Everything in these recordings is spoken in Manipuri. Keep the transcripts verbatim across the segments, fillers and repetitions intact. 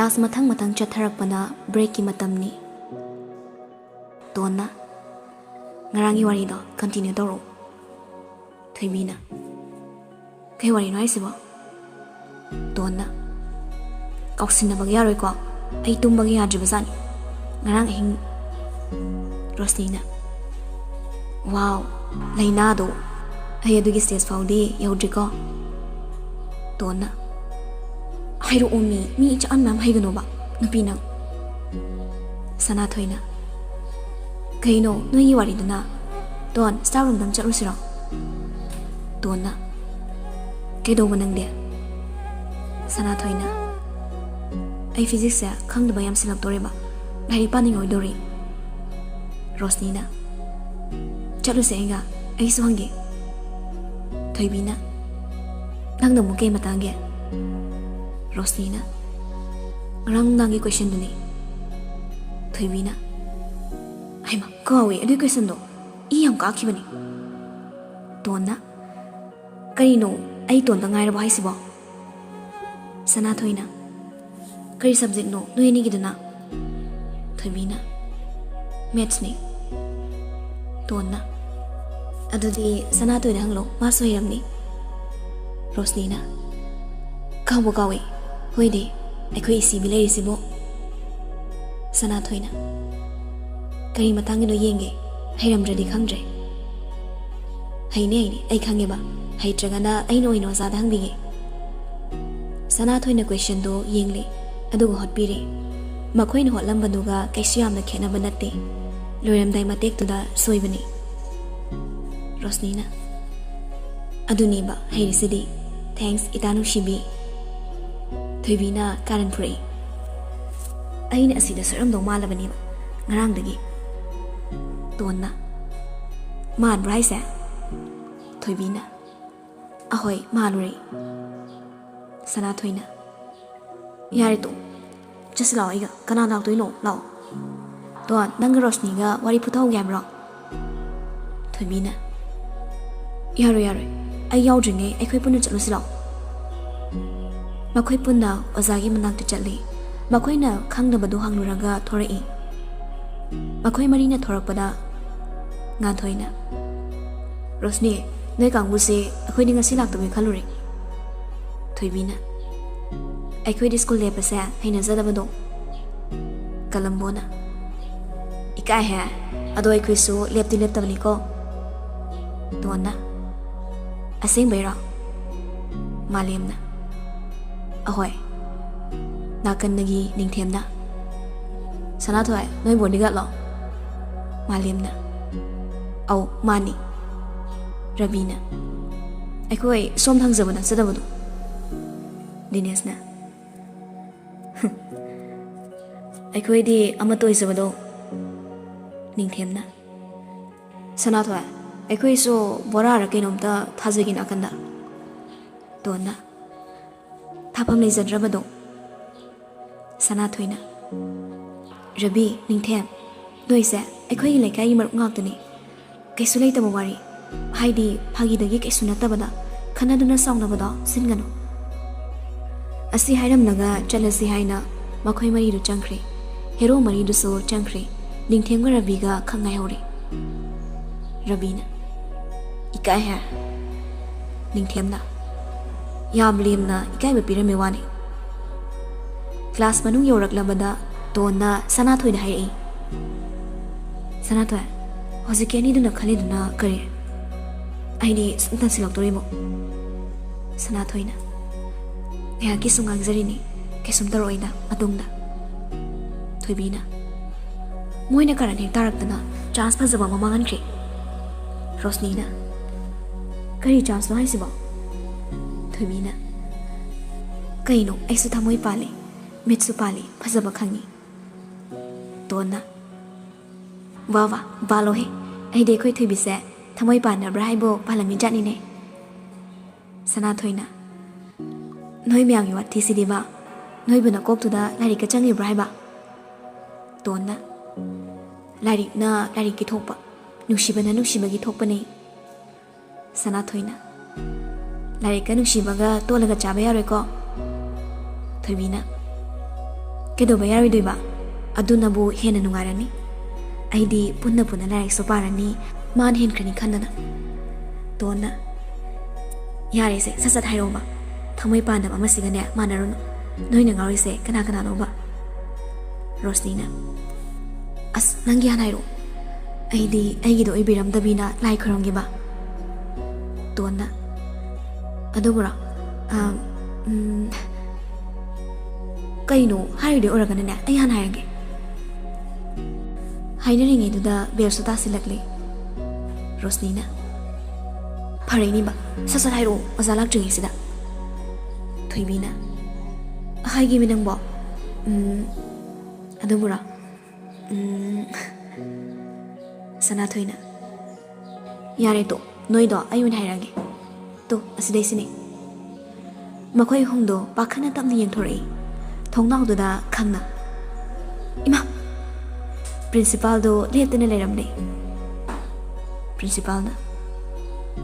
ꯀ꯭ꯂꯥꯁ ꯃꯊꯪ ꯃꯊꯪ ꯆꯠꯊꯔꯛꯄꯅ ꯕ꯭ꯔꯦꯛꯀꯤ ꯃꯇꯝꯅꯤ꯫ ꯇꯣꯟꯅ, "ꯉꯔꯥꯡꯒꯤ ꯋꯥꯔꯤꯗꯣ ꯀꯟꯇꯤꯅ꯭ꯌꯨ ꯇꯧꯔꯛꯎ꯫" ꯊꯣꯏꯕꯤꯅ, "ꯀꯩ ꯋꯥꯔꯤꯅꯣ ꯍꯥꯏꯁꯤꯕꯣ?" ꯇꯣꯟꯅ, "ꯀꯥꯎꯁꯤꯟꯅꯕꯒ ꯌꯥꯔꯣꯏꯀꯣ, ꯑꯩ ꯇꯨꯝꯕꯒ ꯌꯥꯗ꯭ꯔꯤꯕꯖꯥꯠꯅꯤ ꯉꯔꯥꯡ ꯑꯍꯤꯡ꯫" ꯔꯣꯁꯅꯤꯅ, "ꯋꯥꯎ, ꯂꯩꯅꯥꯗꯣ, ꯑꯩ ꯑꯗꯨꯒꯤ ꯁ꯭ꯇꯦꯖ ꯐꯥꯎꯗꯤ ꯌꯧꯗ꯭ꯔꯤꯀꯣ꯫" ꯇꯣꯟꯅ, "ꯍꯥꯏꯔꯛꯑꯣ ꯃꯤ, ꯃꯤ ꯏꯆꯥꯟ ꯃꯌꯥꯝ ꯍꯩꯒꯅꯣꯕ, ꯅꯨꯄꯤ ꯅꯪ꯫" ꯁꯅꯥꯊꯣꯏꯅ, "ꯀꯩꯅꯣ ꯅꯣꯏꯒꯤ ꯋꯥꯔꯤꯗꯨꯅ? ꯇꯣꯟ, ꯁ꯭ꯇꯥꯐ ꯔꯨꯝꯗ ꯑꯃ ꯆꯠꯂꯨꯁꯤꯔꯣ?" ꯇꯣꯟꯅ, "ꯀꯩꯗꯧꯕ ꯅꯪꯗꯤ?" ꯁꯅꯥꯊꯣꯏꯅ, "ꯑꯩ ꯐꯤꯖꯤꯛꯁꯁꯦ ꯈꯪꯗꯕ ꯌꯥꯝ ꯁꯤꯜꯂꯛꯇꯣꯔꯦꯕ, ꯂꯥꯏꯔꯤꯛ ꯄꯥꯅꯤꯡꯉꯣꯏꯗꯧꯔꯤ꯫" ꯔꯣꯁꯅꯤꯅ, "ꯆꯠꯂꯨꯁꯦ ꯑꯩꯒ, ꯑꯩꯁꯨ ꯍꯪꯒꯦ꯫" ꯊꯣꯏꯕꯤꯅ, "ꯅꯪꯅ ꯑꯃꯨꯛ ꯀꯩ ꯃꯇꯥꯡꯒꯤ?" ꯔꯣꯁꯅꯤꯅ, "ꯉꯔꯥꯡ ꯅꯨꯡꯗꯥꯡꯒꯤ ꯀꯣꯏꯁꯟꯗꯨꯅꯤ꯫" ꯊꯣꯏꯕꯤꯅ, "ꯍꯩꯃ, ꯀꯥꯎꯋꯦ ꯑꯗꯨꯒꯤ ꯀꯣꯏꯁꯟꯗꯣ, ꯏ ꯌꯥꯝ ꯀꯥꯈꯤꯕꯅꯤ꯫" ꯇꯣꯟꯅ, "ꯀꯔꯤꯅꯣ, ꯑꯩ ꯏꯇꯣꯟꯇ ꯉꯥꯏꯔꯕꯣ ꯍꯥꯏꯁꯤꯕꯣ?" ꯁꯅꯥꯊꯣꯏꯅ, "ꯀꯔꯤ ꯁꯕꯖꯦꯛꯅꯣ ꯅꯣꯏ ꯑꯅꯤꯒꯤꯗꯨꯅ?" ꯊꯣꯏꯕꯤꯅ, "ꯃꯦꯠꯁꯅꯤ꯫" ꯇꯣꯟꯅ, "ꯑꯗꯨꯗꯤ ꯁꯅꯥꯊꯣꯏꯗ ꯍꯪꯂꯣ, ꯃꯥꯁꯨ ꯍꯩꯔꯝꯅꯤ꯫" ꯔꯣꯁꯅꯤꯅ, "ꯀꯥꯎꯕꯨ ꯀꯥꯎꯏ, ꯍꯣꯏꯗꯤ, ꯑꯩꯈꯣꯏ ꯏꯁꯤꯕꯤ ꯂꯩꯔꯤꯁꯤꯕꯨ꯫" ꯁꯅꯥꯊꯣꯏꯅ, "ꯀꯔꯤ ꯃꯇꯥꯡꯒꯤꯅꯣ ꯌꯦꯡꯒꯦ, ꯍꯩꯔꯝꯗ꯭ꯔꯗꯤ ꯈꯪꯗ꯭ꯔꯦ꯫" "ꯍꯩꯅꯤ, ꯍꯩꯅꯤ, ꯑꯩ ꯈꯪꯉꯦꯕ, ꯍꯩꯇ꯭ꯔꯒꯅ ꯑꯩꯅ ꯑꯣꯏꯅ ꯑꯣꯖꯥꯗ ꯍꯪꯕꯤꯒꯦ꯫" ꯁꯅꯥꯊꯣꯏꯅ ꯀꯣꯏꯁꯟꯗꯣ ꯌꯦꯡꯂꯦ, ꯑꯗꯨꯒ ꯍꯣꯠꯄꯤꯔꯦ꯫ ꯃꯈꯣꯏꯅ ꯍꯣꯠꯂꯝꯕꯗꯨꯒ ꯀꯩꯁꯨ ꯌꯥꯝꯅ ꯈꯦꯠꯅꯕ ꯅꯠꯇꯦ꯫ ꯂꯣꯏꯔꯝꯗꯥꯏ ꯃꯇꯦꯛꯇꯨꯗ ꯁꯣꯏꯕꯅꯤ꯫ ꯔꯣꯁꯅꯤꯅ, "ꯑꯗꯨꯅꯦꯕ ꯍꯩꯔꯤꯁꯤꯗꯤ꯫ ꯊꯦꯡꯁ, ꯏꯇꯥ ꯅꯨꯡꯁꯤꯕꯤ꯫" ꯊꯣꯏꯕꯤꯅ ꯀꯥꯔꯟ ꯐꯨꯔꯛꯏ꯫ "ꯑꯩꯅ ꯑꯁꯤꯗ ꯁꯣꯏꯔꯝꯗꯧ ꯃꯥꯜꯂꯕꯅꯦꯕ ꯉꯔꯥꯡꯗꯒꯤ꯫" ꯇꯣꯟꯅ, "ꯃꯥꯟꯕ꯭ꯔꯣ ꯍꯥꯏꯁꯦ?" ꯊꯣꯏꯕꯤꯅ, "ꯑꯍꯣꯏ, ꯃꯥꯜꯂꯨꯔꯦ꯫" ꯁꯅꯥꯊꯣꯏꯅ, "ꯌꯥꯔꯦ ꯇꯣ, ꯆꯠꯁꯤ ꯂꯥꯛꯑꯣ ꯑꯩꯒ꯫ ꯀꯅꯥ ꯂꯥꯛꯇꯣꯏꯅꯣ? ꯂꯥꯛꯑꯣ꯫" "ꯇꯣ, ꯅꯪꯒ ꯔꯣꯁꯅꯤꯒ ꯋꯥꯔꯤ ꯐꯨꯊꯍꯧꯒꯦ ꯍꯥꯏꯕ꯭ꯔꯣ?" ꯊꯣꯏꯕꯤꯅ, "ꯌꯥꯔꯣꯏ, ꯌꯥꯔꯣꯏ, ꯑꯩ ꯌꯥꯎꯗ꯭ꯔꯤꯉꯩ ꯑꯩꯈꯣꯏ ꯄꯨꯟꯅ ꯆꯠꯂꯨꯁꯤ ꯂꯥꯛꯑꯣ꯫" ꯃꯈꯣꯏ ꯄꯨꯟꯅ ꯑꯣꯖꯥꯒꯤ ꯃꯅꯥꯛꯇ ꯆꯠꯂꯤ꯫ ꯃꯈꯣꯏꯅ ꯈꯪꯗꯕꯗꯨ ꯍꯪꯂꯨꯔꯒ ꯊꯣꯔꯛꯏ꯫ ꯃꯈꯣꯏ ꯃꯔꯤꯅ ꯊꯣꯔꯛꯄꯗ ꯉꯥꯟꯊꯣꯏꯅ, "ꯔꯣꯁꯅꯤ, ꯅꯣꯏ ꯀꯥꯡꯕꯨꯁꯦ ꯑꯩꯈꯣꯏꯗꯤ ꯉꯁꯤ ꯂꯥꯛꯇꯕꯩ ꯈꯜꯂꯨꯔꯦ꯫" ꯊꯣꯏꯕꯤꯅ, "ꯑꯩꯈꯣꯏꯗꯤ ꯁ꯭ꯀꯨꯜ ꯂꯦꯞꯄꯁꯦ ꯍꯩꯅꯖꯗꯕꯗꯣ꯫" ꯀꯂꯝꯕꯣꯅ, "ꯏꯀꯥꯏꯍꯦ, ꯑꯗꯣ ꯑꯩꯈꯣꯏꯁꯨ ꯂꯦꯞꯇꯤ ꯂꯦꯞꯇꯕꯅꯤꯀꯣ꯫" ꯇꯣꯟꯅ, "ꯑꯁꯦꯡꯕꯩꯔꯣ?" ꯃꯥꯂꯦꯝꯅ, "ꯑꯍꯣꯏ꯫" ꯅꯥꯀꯟꯗꯒꯤ ꯅꯤꯡꯊꯦꯝꯅ, "ꯁꯅꯥꯊꯣꯏ, ꯅꯣꯏ ꯕꯣꯗꯤꯒꯥꯔꯗꯂꯣ?" ꯃꯥꯂꯦꯝꯅ, "ꯑꯧ, ꯃꯥꯅꯤ꯫" ꯔꯕꯤꯅ, "ꯑꯩꯈꯣꯏ ꯁꯣꯝ ꯊꯪꯖꯕ ꯅꯛꯆꯗꯕꯗꯣ꯫" ꯗꯤꯅꯦꯁꯅ, "ꯑꯩꯈꯣꯏꯗꯤ ꯑꯃꯠꯇ ꯑꯣꯏꯖꯕꯗꯣ꯫" ꯅꯤꯡꯊꯦꯝꯅ, "ꯁꯅꯥꯊꯣꯏ, ꯑꯩꯈꯣꯏꯁꯨ ꯕꯣꯔꯥꯔ ꯀꯩꯅꯣꯝꯇ ꯊꯥꯖꯒꯦ ꯅꯥꯀꯟꯗ꯫" ꯇꯣꯟꯅ, "ꯊꯥꯐꯝ ꯂꯩꯖꯗ꯭ꯔꯕꯗꯣ꯫" ꯁꯅꯥꯊꯣꯏꯅ, "ꯔꯕꯤ, ꯅꯤꯡꯊꯦꯝ, ꯅꯣꯏꯁꯦ ꯑꯩꯈꯣꯏꯒꯤ ꯂꯩꯀꯥꯏꯒꯤ ꯃꯔꯨꯞ ꯉꯥꯛꯇꯅꯤ꯫ ꯀꯩꯁꯨ ꯂꯩꯇꯕ ꯋꯥꯔꯤ, ꯍꯥꯏꯗꯤ ꯐꯥꯒꯤꯗꯒꯤ ꯀꯩꯁꯨ ꯅꯠꯇꯕꯗ ꯈꯟꯅꯗꯨꯅ ꯁꯥꯎꯅꯕꯗꯣ ꯁꯤꯟꯒꯅꯨ꯫" ꯑꯁꯤ ꯍꯥꯏꯔꯝꯂꯒ ꯆꯠꯂꯁꯤ ꯍꯥꯏꯅ ꯃꯈꯣꯏ ꯃꯔꯤꯗꯨ ꯆꯪꯈ꯭ꯔꯦ꯫ ꯍꯦꯔꯣ ꯃꯔꯤꯗꯨꯁꯨ ꯆꯪꯈ꯭ꯔꯦ꯫ ꯅꯤꯡꯊꯦꯝꯒ ꯔꯕꯤꯒ ꯈꯛ ꯉꯥꯏꯍꯧꯔꯦ꯫ ꯔꯕꯤꯅ, "ꯏꯀꯥꯏꯍꯦ꯫" ꯅꯤꯡꯊꯦꯝꯅ, "ꯌꯥꯝ ꯂꯦꯝꯅ ꯏꯀꯥꯏꯕ ꯄꯤꯔꯝꯃꯤ ꯋꯥꯅꯤ꯫" ꯀ꯭ꯂꯥꯁ ꯃꯅꯨꯡ ꯌꯧꯔꯛꯂꯕꯗ ꯇꯣꯟꯅ ꯁꯅꯥꯊꯣꯏꯗ ꯍꯥꯏꯔꯛꯏ, "ꯁꯅꯥꯊꯣꯏ, ꯍꯧꯖꯤꯛꯀꯤ ꯑꯅꯤꯗꯨꯅ ꯈꯜꯂꯤꯗꯨꯅ ꯀꯔꯤ? ꯑꯩꯗꯤ ꯁꯨꯝ ꯇꯟꯁꯤꯜꯂꯛꯇꯣꯔꯤꯕꯣ?" ꯁꯅꯥꯊꯣꯏꯅ, "ꯉꯥꯏꯍꯥꯛꯀꯤꯁꯨ ꯉꯥꯡꯖꯔꯤꯅꯤ, ꯀꯩꯁꯨꯝ ꯇꯧꯔꯛꯑꯣꯏꯗ ꯃꯇꯨꯡꯗ꯫" ꯊꯣꯏꯕꯤꯅ, "ꯃꯣꯏꯅ ꯀꯔꯟ ꯍꯦꯛ ꯇꯥꯔꯛꯇꯅ ꯆꯥꯟꯁ ꯐꯖꯕ ꯑꯃ ꯃꯥꯡꯍꯟꯈ꯭ꯔꯦ꯫" ꯔꯣꯁꯅꯤꯅ, "ꯀꯔꯤ ꯆꯥꯟꯁꯅꯣ ꯍꯥꯏꯁꯤꯕꯣ?" ꯊꯣꯏꯕꯤꯅ, "ꯀꯩꯅꯣ, ꯑꯩꯁꯨ ꯊꯃꯣꯏ ꯄꯥꯜꯂꯤ, ꯃꯤꯠꯁꯨ ꯄꯥꯜꯂꯤ, ꯐꯖꯕ ꯈꯪꯉꯤ꯫" ꯇꯣꯟꯅ, "ꯋꯥ ꯋꯥ, ꯄꯥꯜꯂꯣꯍꯦ, ꯑꯩꯗꯤ ꯑꯩꯈꯣꯏ ꯊꯣꯏꯕꯤꯁꯦ ꯊꯃꯣꯏ ꯄꯥꯟꯅꯕ꯭ꯔꯥ ꯍꯥꯏꯕꯨ ꯄꯥꯜꯂꯝꯃꯤ ꯖꯥꯠꯅꯤꯅꯦ꯫" ꯁꯅꯥꯊꯣꯏꯅ, "ꯅꯣꯏ ꯃꯌꯥꯝꯒꯤ ꯋꯥꯊꯤꯁꯤꯗꯤꯕ, ꯅꯣꯏꯕꯨ ꯅꯀꯣꯛꯇꯨꯗ ꯂꯥꯏꯔꯤꯛꯀ ꯆꯪꯉꯤꯕ꯭ꯔꯥ ꯍꯥꯏꯕ?" ꯇꯣꯟꯅ, "ꯂꯥꯏꯔꯤꯛꯅ ꯂꯥꯏꯔꯤꯛꯀꯤ ꯊꯣꯛꯄ, ꯅꯨꯡꯁꯤꯕꯅ ꯅꯨꯡꯁꯤꯕꯒꯤ ꯊꯣꯛꯄꯅꯤ꯫" ꯁꯅꯥꯊꯣꯏꯅ, "ꯂꯥꯏꯔꯤꯛꯀ ꯅꯨꯡꯁꯤꯕꯒ ꯇꯣꯠꯂꯒ ꯆꯥꯕ ꯌꯥꯔꯣꯏꯀꯣ꯫" ꯊꯣꯏꯕꯤꯅ, "ꯀꯩꯗꯧꯕ ꯌꯥꯔꯣꯏꯗꯣꯏꯕ? ꯑꯗꯨꯅꯕꯨ ꯍꯦꯟꯅ ꯅꯨꯡꯉꯥꯏꯔꯅꯤ꯫ ꯑꯩꯗꯤ ꯄꯨꯟꯅ ꯄꯨꯟꯅ ꯂꯥꯏꯔꯤꯛꯁꯨ ꯄꯥꯔꯅꯤ, ꯃꯥꯅ ꯍꯦꯟꯈ꯭ꯔꯅꯤ ꯈꯟꯗꯅ"꯫ ꯇꯣꯟꯅ, "ꯌꯥꯔꯦꯁꯦ, ꯁꯠ ꯁꯠ ꯍꯥꯏꯔꯛꯑꯣꯕ꯫ ꯊꯃꯣꯏ ꯄꯥꯟꯗꯕ ꯑꯃꯁꯤꯒꯅꯦ ꯃꯥꯟꯅꯔꯨꯅꯨ꯫ ꯅꯣꯏꯅ ꯉꯥꯎꯔꯤꯁꯦ ꯀꯅꯥ ꯀꯅꯥꯅꯣꯕ?" ꯔꯣꯁꯅꯤꯅ, "ꯑꯁ, ꯅꯪꯒꯤ ꯍꯥꯟꯅ ꯍꯥꯏꯔꯛꯑꯣ꯫ ꯑꯩꯗꯤ ꯑꯩꯒꯤꯗꯣ ꯑꯣꯏꯕꯤꯔꯝꯗꯕꯤꯅ ꯂꯥꯏ ꯈꯣꯏꯔꯝꯒꯦꯕ"꯫ ꯇꯣꯟꯅ, "ꯑꯗꯨꯕꯨꯔꯣ? ꯑꯝ, ꯎꯝ, ꯀꯩꯅꯣ ꯍꯥꯏꯔꯤꯗꯣ ꯑꯣꯏꯔꯒꯅꯅꯦ, ꯑꯩ ꯍꯥꯟꯅ ꯍꯥꯏꯔꯒꯦ"꯫ ꯍꯥꯏꯅꯔꯤꯉꯩꯗꯨꯗ ꯕꯦꯜꯁꯨ ꯇꯥꯁꯤꯜꯂꯛꯂꯦ꯫ ꯔꯣꯁꯅꯤꯅ, "ꯐꯔꯦꯅꯦꯕ, ꯁꯠ ꯁꯠ ꯍꯥꯏꯔꯛꯑꯣ, ꯑꯣꯖꯥ ꯂꯥꯛꯇ꯭ꯔꯤꯉꯩꯁꯤꯗ"꯫ ꯊꯣꯏꯕꯤꯅ, "ꯍꯥꯏꯒꯦꯃꯤ ꯅꯪꯕꯣ꯫ ꯎꯝ, ꯑꯗꯨꯕꯨꯔꯣ? ꯎꯝ"꯫ ꯁꯅꯥꯊꯣꯏꯅ, "ꯌꯥꯔꯦ ꯇꯣ, ꯅꯣꯏꯗꯣ ꯑꯩ ꯑꯣꯏꯅ ꯍꯥꯏꯔꯛꯑꯒꯦ꯫ ꯇꯣ, ꯑꯁꯤꯗꯩꯁꯤꯅꯦ"꯫ ꯃꯈꯣꯏ ꯑꯍꯨꯝꯗꯣ ꯄꯥꯈꯠꯅ ꯇꯞꯅ ꯌꯦꯡꯊꯣꯔꯛꯏ꯫ ꯊꯣꯡꯅꯥꯎꯗꯨꯗ ꯈꯪꯅ, ꯏꯃꯥ! ꯄ꯭ꯔꯤꯟꯁꯤꯄꯥꯜꯗꯣ ꯂꯦꯞꯇꯅ ꯂꯩꯔꯝꯂꯦ꯫ ꯄ꯭ꯔꯤꯟꯁꯤꯄꯥꯜꯅ,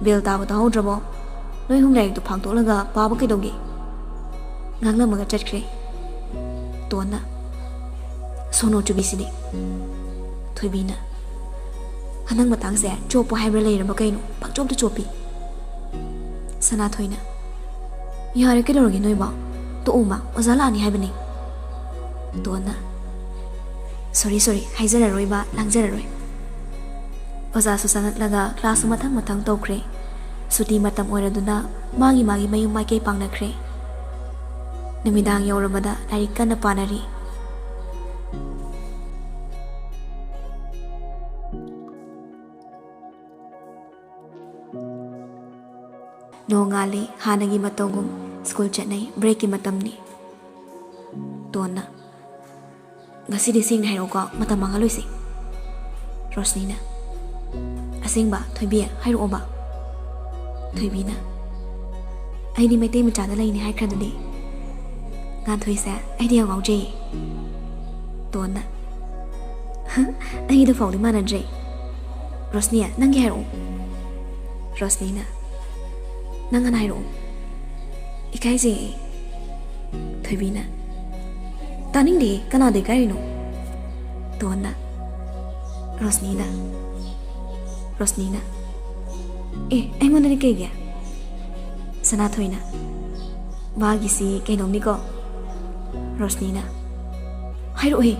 "ꯕꯦꯜ ꯇꯥꯕ ꯇꯥꯍꯧꯗ꯭ꯔꯕꯣ? ꯅꯣꯏ ꯑꯍꯨꯝ ꯂꯥꯏꯔꯤꯛꯇꯨ ꯐꯥꯛꯇꯣꯛꯂꯒ ꯄꯥꯕ ꯀꯩꯗꯧꯒꯦ?" ꯉꯥꯡꯂꯝꯃꯒ ꯆꯠꯈ꯭ꯔꯦ꯫ ꯇꯣꯟꯅ, "ꯁꯣꯅꯣ ꯆꯨꯕꯤꯁꯤꯗꯤ"꯫ ꯊꯣꯏꯕꯤꯅ, "ꯍꯟꯗꯛ ꯃꯇꯥꯡꯁꯦ ꯆꯣꯞꯄꯣ ꯍꯥꯏꯕ꯭ꯔꯥ ꯂꯩꯔꯕ ꯀꯩꯅꯣ? ꯄꯪꯆꯣꯞꯇ ꯆꯣꯞꯄꯤ"꯫ ꯁꯅꯥꯊꯣꯏꯅ, "ꯌꯥꯔꯦ, ꯀꯩꯗꯧꯔꯒꯦ ꯅꯣꯏꯕꯣ? ꯇꯣꯛꯑꯣ ꯃꯥ, ꯑꯣꯖꯥ ꯂꯥꯛꯑꯅꯤ ꯍꯥꯏꯕꯅꯤ"꯫ ꯇꯣꯟꯅ, "ꯁꯣꯔꯤ, ꯁꯣꯔꯤ, ꯍꯥꯏꯖꯔꯔꯣꯏꯕ, ꯂꯥꯡꯖꯔꯔꯣꯏ"꯫ ꯑꯣꯖꯥꯁꯨ ꯆꯪꯉꯛꯂꯒ ꯀ꯭ꯂꯥꯁꯁꯨ ꯃꯊꯪ ꯃꯊꯪ ꯇꯧꯈ꯭ꯔꯦ꯫ ꯁꯨꯇꯤ ꯃꯇꯝ ꯑꯣꯏꯔꯗꯨꯅ ꯃꯥꯒꯤ ꯃꯥꯒꯤ ꯃꯌꯨꯝ ꯃꯥꯏꯀꯩ ꯄꯥꯡꯅꯈ꯭ꯔꯦ꯫ ꯅꯨꯃꯤꯗꯥꯡ ꯌꯧꯔꯕꯗ ꯂꯥꯏꯔꯤꯛ ꯀꯟꯅ ꯄꯥꯅꯔꯤ꯫ ꯅꯣꯡꯉꯥꯜꯂꯤ, ꯍꯥꯟꯅꯒꯤ ꯃꯇꯧꯒꯨꯝ ꯁ꯭ꯀꯨꯜ ꯆꯠꯅꯩ, ꯕ꯭ꯔꯦꯛꯀꯤ ꯃꯇꯝꯅꯤ꯫ ꯇꯣꯟꯅ, "ꯉꯁꯤꯗꯤ ꯁꯦꯡꯅ ꯍꯥꯏꯔꯛꯎꯀꯣ, ꯃꯇꯝ ꯃꯥꯡꯍꯜꯂꯣꯏꯁꯤ"꯫ ꯔꯣꯁꯅꯤꯅ, "ꯑꯁꯦꯡꯕ, ꯊꯣꯏꯕꯤ, ꯍꯥꯏꯔꯛꯑꯣꯕ"꯫ ꯊꯣꯏꯕꯤꯅ, "ꯑꯩꯗꯤ ꯃꯩꯇꯩ ꯃꯆꯥꯗ ꯂꯩꯅꯤ ꯍꯥꯏꯈ꯭ꯔꯗꯨꯗꯤ"꯫ ꯉꯥꯟꯊꯣꯏꯁꯦ, "ꯑꯩꯗꯤ ꯌꯥꯝ ꯉꯥꯎꯖꯩꯌꯦ"꯫ ꯇꯣꯟꯅ, "ꯑꯩꯒꯤꯗꯨ ꯐꯥꯎꯗꯤ ꯃꯥꯟꯅꯗ꯭ꯔꯦ"꯫ "ꯔꯣꯁꯅꯤ, ꯅꯪꯒꯤ ꯍꯥꯏꯔꯛꯑꯣ"꯫ ꯔꯣꯁꯅꯤꯅ, "ꯅꯪ ꯍꯥꯟꯅ ꯍꯥꯏꯔꯛꯑꯣ"꯫ "ꯏꯀꯥꯏꯖꯩꯌꯦ"꯫ ꯊꯣꯏꯕꯤꯅ, "ꯇꯥꯅꯤꯡꯗꯦ, ꯀꯅꯥꯗ ꯏꯀꯥꯏꯔꯤꯅꯣ?" ꯇꯣꯟꯅ꯫ "ꯔꯣꯁꯅꯤꯗ꯫" ꯔꯣꯁꯅꯤꯅ꯫ "ꯑꯦ, ꯑꯩꯉꯣꯟꯗꯗꯤ ꯀꯩꯒꯤ?" ꯁꯅꯥꯊꯣꯏꯅ꯫ "ꯃꯥꯒꯤꯁꯤ ꯀꯩꯅꯣꯝꯅꯤꯀꯣ꯫" ꯔꯣꯁꯅꯤꯅ꯫ "ꯍꯥꯏꯔꯛꯑꯣꯍꯦ꯫"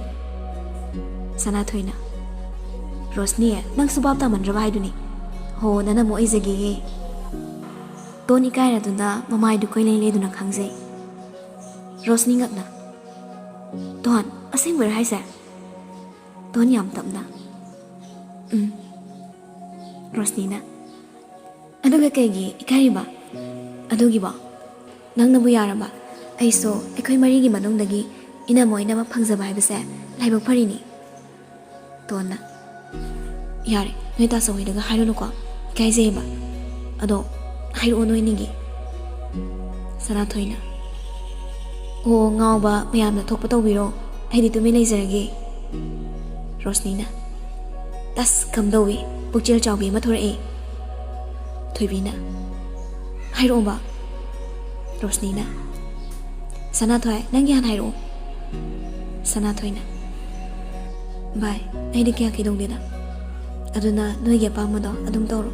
ꯁꯅꯥꯊꯣꯏꯅ꯫ "ꯔꯣꯁꯅꯤ, ꯅꯪꯁꯨ ꯚꯥꯞ ꯇꯥꯃꯟꯗ꯭ꯔꯕ ꯍꯥꯏꯗꯨꯅꯤ꯫ ꯍꯣ, ꯅꯅꯝꯃꯣ ꯑꯣꯏꯖꯒꯦꯍꯦ꯫" ꯇꯣꯟ ꯏꯀꯥꯏꯔꯗꯨꯅ ꯃꯃꯥꯏꯗꯨ ꯀꯣꯏꯂꯩ ꯂꯩꯗꯨꯅ ꯈꯪꯖꯩ꯫ ꯔꯣꯁꯅꯤ ꯉꯛꯅ꯫ "ꯇꯣꯟ, ꯑꯁꯦꯡꯕꯩꯔꯣ ꯍꯥꯏꯁꯦ?" ꯇꯣꯟ ꯌꯥꯝ ꯇꯞꯅ꯫ "ꯎꯝ꯫" ꯔꯣꯁꯅꯤꯅ꯫ "ꯑꯗꯨꯒ ꯀꯩꯒꯤ ꯏꯀꯥꯏꯔꯤꯕ? ꯑꯗꯨꯒꯤꯕꯣ? ꯅꯪꯅꯕꯨ ꯌꯥꯔꯕ? ꯑꯩꯁꯨ ꯑꯩꯈꯣꯏ ꯃꯔꯤꯒꯤ ꯃꯅꯨꯡꯗꯒꯤ ꯏꯅꯝꯃ ꯑꯣꯏꯅꯕ ꯐꯪꯖꯕ ꯍꯥꯏꯕꯁꯦ ꯂꯥꯏꯕꯛ ꯐꯔꯤꯅꯤ꯫" ꯇꯣꯟꯅ꯫ "ꯌꯥꯔꯦ, ꯅꯣꯏ ꯇꯥꯆꯧ ꯍꯣꯏꯗꯒ ꯍꯥꯏꯔꯨꯅꯨꯀꯣ, ꯏꯀꯥꯏꯖꯩꯌꯦꯕ꯫ ꯑꯗꯣ ꯍꯥꯏꯔꯛꯑꯣ ꯅꯣꯏꯅꯤꯒꯤ꯫" ꯁꯅꯥꯊꯣꯏꯅ꯫ "ꯑꯣ, ꯉꯥꯎꯕ, ꯃꯌꯥꯝꯅ ꯊꯣꯛꯄ ꯇꯧꯕꯤꯔꯣ, ꯑꯩꯗꯤ ꯇꯨꯃꯤꯟ ꯂꯩꯖꯔꯒꯦ꯫" ꯔꯣꯁꯅꯤꯅ꯫ "ꯇꯁ, ꯀꯝꯗꯧꯏ? ꯄꯨꯛꯆꯦꯜ ꯆꯥꯎꯕꯤ ꯑꯃ ꯊꯣꯔꯛꯑꯦ꯫" ꯊꯣꯏꯕꯤꯅ꯫ "ꯍꯥꯏꯔꯛꯑꯣꯕ꯫" ꯔꯣꯁꯅꯤꯅ꯫ "ꯁꯅꯥꯊꯣꯏ, ꯅꯪꯒꯤ ꯍꯥꯟꯅ ꯍꯥꯏꯔꯛꯑꯣ꯫" ꯁꯅꯥꯊꯣꯏꯅ꯫ "ꯚꯥꯏ, ꯑꯩꯗꯤ ꯀꯌꯥ ꯀꯩꯗꯧꯗꯦꯗ꯫ ꯑꯗꯨꯅ ꯅꯣꯏꯒꯤ ꯑꯄꯥꯝꯕꯗꯣ ꯑꯗꯨꯝ ꯇꯧꯔꯣ꯫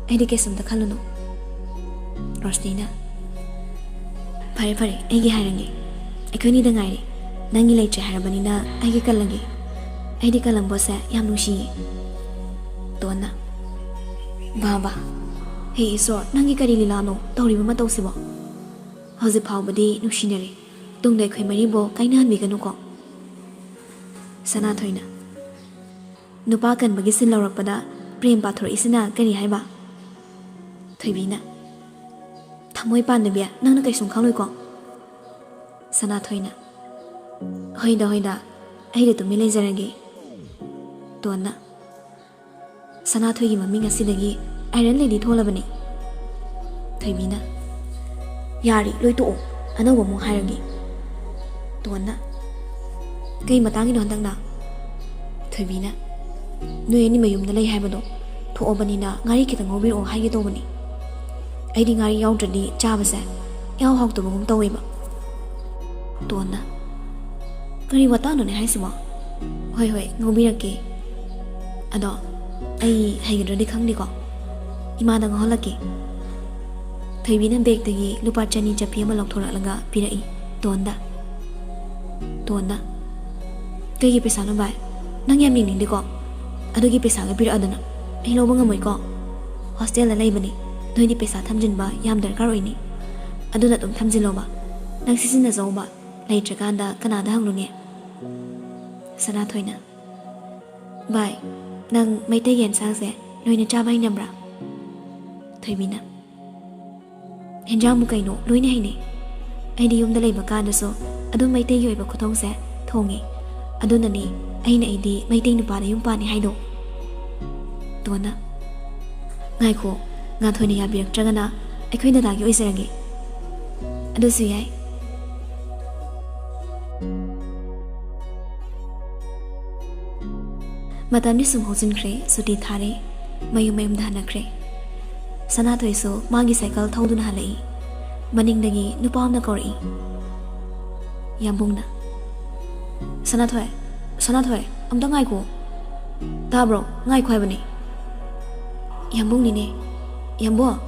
ꯑꯩꯗꯤ ꯀꯩꯁꯨꯝꯇ ꯈꯜꯂꯨꯅꯨ꯫" ꯔꯣꯁꯅꯤꯅ꯫ "ꯐꯔꯦ, ꯐꯔꯦ, ꯑꯩꯒꯤ ꯍꯥꯏꯔꯒꯦ꯫ ꯑꯩꯈꯣꯏꯅꯤꯗ ꯉꯥꯏꯔꯦ꯫ ꯅꯪꯒꯤ ꯂꯩꯇ꯭ꯔꯦ ꯍꯥꯏꯔꯕꯅꯤꯅ ꯑꯩꯒꯤ ꯀꯜꯂꯒꯦ꯫ ꯑꯩꯗꯤ ꯀꯂꯝꯕꯣꯁꯦ ꯌꯥꯝ ꯅꯨꯡꯁꯤꯌꯦ꯫" ꯇꯣꯟꯅ꯫ "ꯕꯥ, ꯕꯥ꯫ ꯍꯦ ꯏꯁꯣꯔ, ꯅꯪꯒꯤ ꯀꯔꯤ ꯂꯤꯂꯥꯅꯣ ꯇꯧꯔꯤꯕ ꯃꯇꯧꯁꯤꯕꯣ? ꯍꯧꯖꯤꯛ ꯐꯥꯎꯕꯗꯤ ꯅꯨꯡꯁꯤꯅꯔꯦ꯫ ꯇꯨꯡꯗ ꯑꯩꯈꯣꯏ ꯃꯔꯤꯕꯨ ꯀꯥꯏꯅꯍꯟꯕꯤꯒꯅꯨꯀꯣ꯫" ꯁꯅꯥꯊꯣꯏꯅ꯫ "ꯅꯨꯄꯥ ꯀꯟꯕꯒꯤ ꯁꯤꯟ ꯂꯧꯔꯛꯄꯗ ꯄ꯭ꯔꯦꯝ ꯄꯥꯊꯣꯔꯛꯏꯁꯤꯅ ꯀꯔꯤ ꯍꯥꯏꯕ?" ꯊꯣꯏꯕꯤꯅ꯫ "ꯊꯃꯣꯏ ꯄꯥꯟꯗꯕꯤ, ꯅꯪꯅ ꯀꯩꯁꯨꯝ ꯈꯪꯂꯣꯏꯀꯣ꯫" ꯁꯅꯥꯊꯣꯏꯅ꯫ "ꯍꯣꯏꯗ, ꯍꯣꯏꯗ, ꯑꯩꯗ ꯇꯨꯃꯤꯟ ꯂꯩꯖꯔꯒꯦ꯫" ꯇꯣꯟꯅ꯫ "ꯁꯅꯥꯊꯣꯏꯒꯤ ꯃꯃꯤꯡ ꯑꯁꯤꯗꯒꯤ ꯑꯥꯏꯔꯟ ꯂꯦꯗꯤ ꯊꯣꯜꯂꯕꯅꯤ꯫" ꯊꯣꯏꯕꯤꯅ꯫ "ꯌꯥꯔꯦ, ꯂꯣꯏ ꯇꯣꯛꯑꯣ, ꯑꯅꯧꯕ ꯑꯃꯨꯛ ꯍꯥꯏꯔꯒꯦ꯫" ꯇꯣꯟꯅ꯫ "ꯀꯩ ꯃꯇꯥꯡꯒꯤꯅꯣ ꯍꯟꯗꯛꯅ?" ꯊꯣꯏꯕꯤꯅ꯫ "ꯅꯣꯏ ꯑꯅꯤ ꯃꯌꯨꯝꯗ ꯂꯩ ꯍꯥꯏꯕꯗꯣ ꯊꯣꯛꯑꯕꯅꯤꯅ ꯉꯥꯔꯤ ꯈꯤꯇꯪ ꯉꯧꯕꯤꯔꯛꯑꯣ ꯍꯥꯏꯒꯦ ꯇꯧꯕꯅꯤ꯫ ꯑꯩꯗꯤ ꯉꯥꯔꯤ ꯌꯥꯎꯗ꯭ꯔꯗꯤ ꯆꯥꯕꯁꯦ ꯏꯍꯥꯎ ꯍꯥꯎꯇꯕꯒꯨꯝ ꯇꯧꯋꯦꯕ꯫" ꯇꯣꯟꯅ꯫ ꯀꯔꯤ ꯋꯥꯇꯥꯅꯣꯅꯦ ꯍꯥꯏꯁꯤꯕꯣ? ꯍꯣꯏ, ꯍꯣꯏ, ꯉꯧꯕꯤꯔꯛꯀꯦ꯫ ꯑꯗꯣ ꯑꯩ ꯍꯩꯒꯗ꯭ꯔꯗꯤ ꯈꯪꯗꯦꯀꯣ꯫ ꯏꯃꯥꯗ ꯉꯧꯍꯜꯂꯛꯀꯦ꯫ ꯊꯣꯏꯕꯤꯅ ꯕꯦꯒꯇꯒꯤ ꯂꯨꯄꯥ ꯆꯅꯤ ꯆꯞꯄꯤ ꯑꯃ ꯂꯧꯊꯣꯔꯛꯂꯒ ꯄꯤꯔꯛꯏ꯫ ꯇꯣꯟꯗ꯫ ꯇꯣꯟꯗ꯫ "ꯀꯩꯒꯤ ꯄꯩꯁꯥꯅꯣ ꯚꯥꯏ? ꯅꯪ ꯌꯥꯝ ꯌꯦꯡꯅꯤꯡꯗꯦꯀꯣ? ꯑꯗꯨꯒꯤ ꯄꯩꯁꯥꯒ ꯄꯤꯔꯛꯑꯗꯅ꯫ ꯑꯩ ꯂꯧꯕ ꯉꯝꯃꯣꯏꯀꯣ꯫ ꯍꯣꯁꯇꯦꯜꯗ ꯂꯩꯕꯅꯤ꯫ ꯅꯣꯏꯗꯤ ꯄꯩꯁꯥ ꯊꯝꯖꯤꯟꯕ ꯌꯥꯝ ꯗꯔꯀꯥꯔ ꯑꯣꯏꯅꯤ꯫ ꯑꯗꯨꯅ ꯑꯗꯨꯝ ꯊꯝꯖꯤꯜꯂꯣꯕ꯫ ꯅꯪ ꯁꯤꯖꯤꯟꯅꯖꯧꯕ꯫ ꯂꯩꯇ꯭ꯔꯀꯥꯟꯗ ꯀꯅꯥꯗ ꯍꯪꯂꯨꯅꯤ?" ꯁꯅꯥꯊꯣꯏꯅ꯫ "ꯚꯥꯏ, ꯅꯪ ꯃꯩꯇꯩꯒꯤ ꯌꯦꯟꯁꯥꯡꯁꯦ ꯂꯣꯏꯅ ꯆꯥꯕ ꯍꯩꯅꯕ꯭ꯔꯥ?" ꯊꯣꯏꯕꯤꯅ꯫ "ꯍꯦꯟꯖꯥꯡꯕꯨ ꯀꯩꯅꯣ, ꯂꯣꯏꯅ ꯍꯩꯅꯩ꯫ ꯑꯩꯗꯤ ꯌꯨꯝꯗ ꯂꯩꯕ ꯀꯥꯟꯗꯁꯨ ꯑꯗꯨꯝ ꯃꯩꯇꯩꯒꯤ ꯑꯣꯏꯕ ꯈꯨꯊꯣꯡꯁꯦ ꯊꯣꯡꯉꯤ꯫ ꯑꯗꯨꯅꯅꯤ ꯑꯩꯅ ꯑꯩꯗꯤ ꯃꯩꯇꯩ ꯅꯨꯄꯥꯗ ꯌꯨꯝ ꯄꯥꯟꯅꯤ ꯍꯥꯏꯗꯣ꯫" ꯇꯣꯟꯅ꯫ "ꯉꯥꯏꯈꯣ, ꯉꯥꯟꯊꯣꯏꯅ ꯌꯥꯕꯤꯔꯛꯇ꯭ꯔꯒꯅ ꯑꯩꯈꯣꯏ ꯗꯗꯥꯒꯤ ꯑꯣꯏꯖꯔꯒꯦ꯫" "ꯑꯗꯨꯁꯨ ꯌꯥꯏ꯫" ꯃꯇꯝꯗꯤ ꯁꯨꯝ ꯍꯧꯖꯤꯟꯈ꯭ꯔꯦ, ꯁꯨꯇꯤ ꯊꯥꯔꯦ, ꯃꯌꯨꯝ ꯃꯌꯨꯝꯗ ꯍꯟꯅꯈ꯭ꯔꯦ꯫ ꯁꯅꯥꯊꯣꯏꯁꯨ ꯃꯥꯒꯤ ꯁꯥꯏꯀꯜ ꯊꯧꯗꯨꯅ ꯍꯜꯂꯛꯏ꯫ ꯃꯅꯤꯡꯗꯒꯤ ꯅꯨꯄꯥ ꯑꯃꯅ ꯀꯧꯔꯛꯏ꯫ ꯌꯥꯝꯕꯨꯡꯅ꯫ "ꯁꯅꯥꯊꯣꯏ, ꯁꯅꯥꯊꯣꯏ, ꯑꯝꯇ ꯉꯥꯏꯈꯣ꯫ ꯇꯥꯕ꯭ꯔꯣ? ꯉꯥꯏꯈꯣ ꯍꯥꯏꯕꯅꯦ꯫" "ꯌꯥꯝꯕꯨꯡꯅꯤꯅꯦ꯫ ꯌꯥꯝꯕꯨꯡ꯫"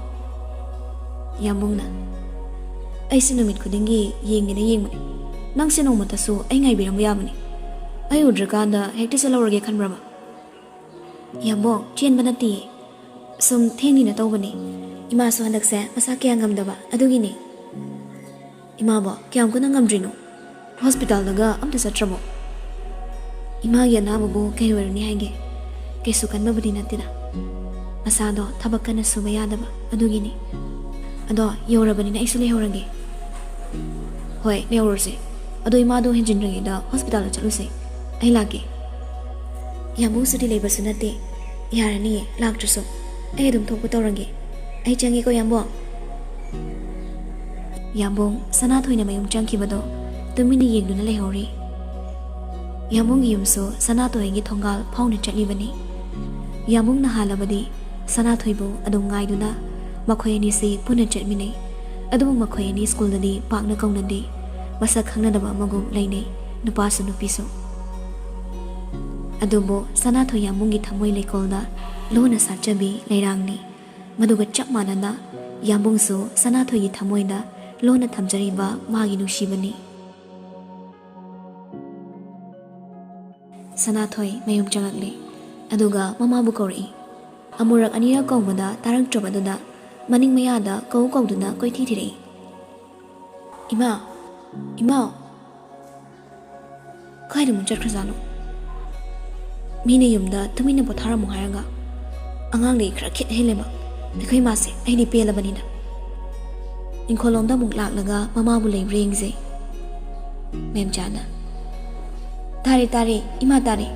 ꯌꯥꯝꯕꯨꯡꯅ꯫ "ꯑꯩꯁꯦ ꯅꯨꯃꯤꯠ ꯈꯨꯗꯤꯡꯒꯤ ꯌꯦꯡꯒꯦꯅ ꯌꯦꯡꯕꯅꯦ꯫ ꯅꯪꯁꯦ ꯅꯣꯡꯃꯇꯁꯨ ꯑꯩ ꯉꯥꯏꯕꯤꯔꯝꯕ ꯌꯥꯕꯅꯤ꯫ ꯑꯩ ꯎꯗ꯭ꯔꯀꯥꯟꯗ ꯍꯦꯛꯇ ꯆꯠꯍꯧꯔꯒꯦ ꯈꯟꯕ꯭ꯔꯕ?" "ꯌꯥꯝꯕꯨꯡ, ꯆꯦꯟꯕ ꯅꯠꯇꯤꯌꯦ꯫ ꯁꯨꯝ ꯊꯦꯡꯅꯤꯅ ꯇꯧꯕꯅꯤ꯫ ꯏꯃꯥꯁꯨ ꯍꯟꯗꯛꯁꯦ ꯃꯁꯥ ꯀꯌꯥ ꯉꯝꯗꯕ, ꯑꯗꯨꯒꯤꯅꯤ꯫" "ꯏꯃꯥꯕꯣ ꯀꯌꯥꯝ ꯀꯟꯅ ꯉꯝꯗ꯭ꯔꯤꯅꯣ? ꯍꯣꯁꯄꯤꯇꯥꯜꯗꯒ ꯑꯝꯇ ꯆꯠꯇ꯭ꯔꯕꯣ?" "ꯏꯃꯥꯒꯤ ꯑꯅꯥꯕꯕꯨ ꯀꯩ ꯑꯣꯏꯔꯨꯅꯤ ꯍꯥꯏꯒꯦ? ꯀꯩꯁꯨ ꯀꯟꯕꯕꯨꯗꯤ ꯅꯠꯇꯦꯗ꯫ ꯃꯁꯥꯗꯣ ꯊꯕꯛ ꯀꯟꯅ ꯁꯨꯕ ꯌꯥꯗꯕ, ꯑꯗꯨꯒꯤꯅꯤ꯫ ꯑꯗꯣ ꯌꯧꯔꯕꯅꯤꯅ ꯑꯩꯁꯨ ꯂꯩꯍꯧꯔꯒꯦ꯫" "ꯍꯣꯏ, ꯂꯩꯍꯧꯔꯁꯦ꯫ ꯑꯗꯣ ꯏꯃꯥꯗꯣ ꯍꯦꯟꯖꯤꯟꯗ꯭ꯔꯤꯉꯩꯗ ꯍꯣꯁꯄꯤꯇꯥꯜꯗ ꯆꯠꯂꯨꯁꯦ꯫ ꯑꯩ ꯂꯥꯛꯀꯦ꯫" "ꯌꯥꯝꯕꯨꯡ ꯁꯨꯇꯤ ꯂꯩꯕꯁꯨ ꯅꯠꯇꯦ꯫ ꯌꯥꯔꯅꯤꯌꯦ, ꯂꯥꯛꯇ꯭ꯔꯁꯨ꯫ ꯑꯩ ꯑꯗꯨꯝ ꯊꯣꯛꯄ ꯇꯧꯔꯒꯦ꯫ ꯑꯩ ꯆꯪꯉꯦꯀꯣ, ꯌꯥꯝꯕꯨꯡ꯫" ꯌꯥꯝꯕꯨꯡ ꯁꯅꯥꯊꯣꯏꯅ ꯃꯌꯨꯝ ꯆꯪꯈꯤꯕꯗꯣ ꯇꯨꯃꯤꯟꯅ ꯌꯦꯡꯗꯨꯅ ꯂꯩꯍꯧꯔꯤ꯫ ꯌꯥꯝꯕꯨꯡꯒꯤ ꯌꯨꯝꯁꯨ ꯁꯅꯥꯊꯣꯏꯒꯤ ꯊꯣꯡꯒꯥꯜ ꯐꯥꯎꯅ ꯆꯠꯂꯤꯕꯅꯤ꯫ ꯌꯥꯝꯕꯨꯡꯅ ꯍꯥꯜꯂꯕꯗꯤ ꯁꯅꯥꯊꯣꯏꯕꯨ ꯑꯗꯨꯝ ꯉꯥꯏꯗꯨꯅ ꯃꯈꯣꯏ ꯑꯅꯤꯁꯤ ꯄꯨꯟꯅ ꯆꯠꯃꯤꯟꯅꯩ꯫ ꯑꯗꯨꯕꯨ ꯃꯈꯣꯏ ꯑꯅꯤ ꯁ꯭ꯀꯨꯜꯗꯗꯤ ꯄꯥꯛꯅ ꯀꯧꯅꯗꯦ꯫ ꯃꯁꯛ ꯈꯪꯅꯗꯕ ꯑꯃꯒꯨꯝ ꯂꯩꯅꯩ꯫ ꯅꯨꯄꯥꯁꯨ ꯅꯨꯄꯤꯁꯨ꯫ ꯑꯗꯨꯕꯨ ꯁꯅꯥꯊꯣꯏ ꯌꯥꯝꯕꯨꯡꯒꯤ ꯊꯃꯣꯏ ꯂꯩꯀꯣꯜꯗ ꯂꯣꯟꯅ ꯁꯥꯠꯆꯕꯤ ꯂꯩꯔꯥꯡꯅꯤ꯫ ꯃꯗꯨꯒ ꯆꯞ ꯃꯥꯟꯅꯅ ꯌꯥꯝꯕꯨꯡꯁꯨ ꯁꯅꯥꯊꯣꯏꯒꯤ ꯊꯃꯣꯏꯗ ꯂꯣꯟꯅ ꯊꯝꯖꯔꯤꯕ ꯃꯥꯒꯤ ꯅꯨꯡꯁꯤꯕꯅꯤ꯫ ꯁꯅꯥꯊꯣꯏ ꯃꯌꯨꯝ ꯆꯪꯂꯛꯂꯦ꯫ ꯑꯗꯨꯒ ꯃꯃꯥꯕꯨ ꯀꯧꯔꯛꯏ꯫ ꯑꯃꯨꯔꯛ ꯑꯅꯤꯔꯛ ꯀꯧꯕꯗ ꯇꯥꯔꯛꯇ꯭ꯔꯕꯗꯨꯗ ꯃꯅꯤꯡ ꯃꯌꯥꯗ ꯀꯧ ꯀꯧꯗꯨꯅ ꯀꯣꯏꯊꯤ ꯊꯤꯔꯛꯏ꯫ "ꯏꯃꯥ! ꯏꯃꯥ!" ꯀꯥꯏꯗ ꯑꯃꯨꯛ ꯆꯠꯈ꯭ꯔꯖꯥꯠꯅꯣ? ꯃꯤꯅ ꯌꯨꯝꯗ ꯇꯨꯃꯤꯟꯅ ꯄꯣꯊꯥꯔꯝꯃꯨ ꯍꯥꯏꯔꯒ ꯑꯉꯥꯡꯗꯒꯤ ꯈꯔ ꯈꯦꯠꯅ ꯍꯦꯜꯂꯦꯕ ꯑꯩꯈꯣꯏ ꯃꯥꯁꯦ꯫ ꯑꯩꯗꯤ ꯄꯦꯜꯂꯕꯅꯤꯗ꯫ ꯏꯪꯈꯣꯜꯂꯣꯝꯗ ꯑꯃꯨꯛ ꯂꯥꯛꯂꯒ ꯃꯃꯥꯕꯨ ꯂꯩꯕ꯭ꯔꯥ ꯌꯦꯡꯖꯩ꯫ ꯃꯦꯝꯆꯥꯅ, "ꯇꯥꯔꯦ, ꯇꯥꯔꯦ, ꯏꯃꯥ ꯇꯥꯔꯦ꯫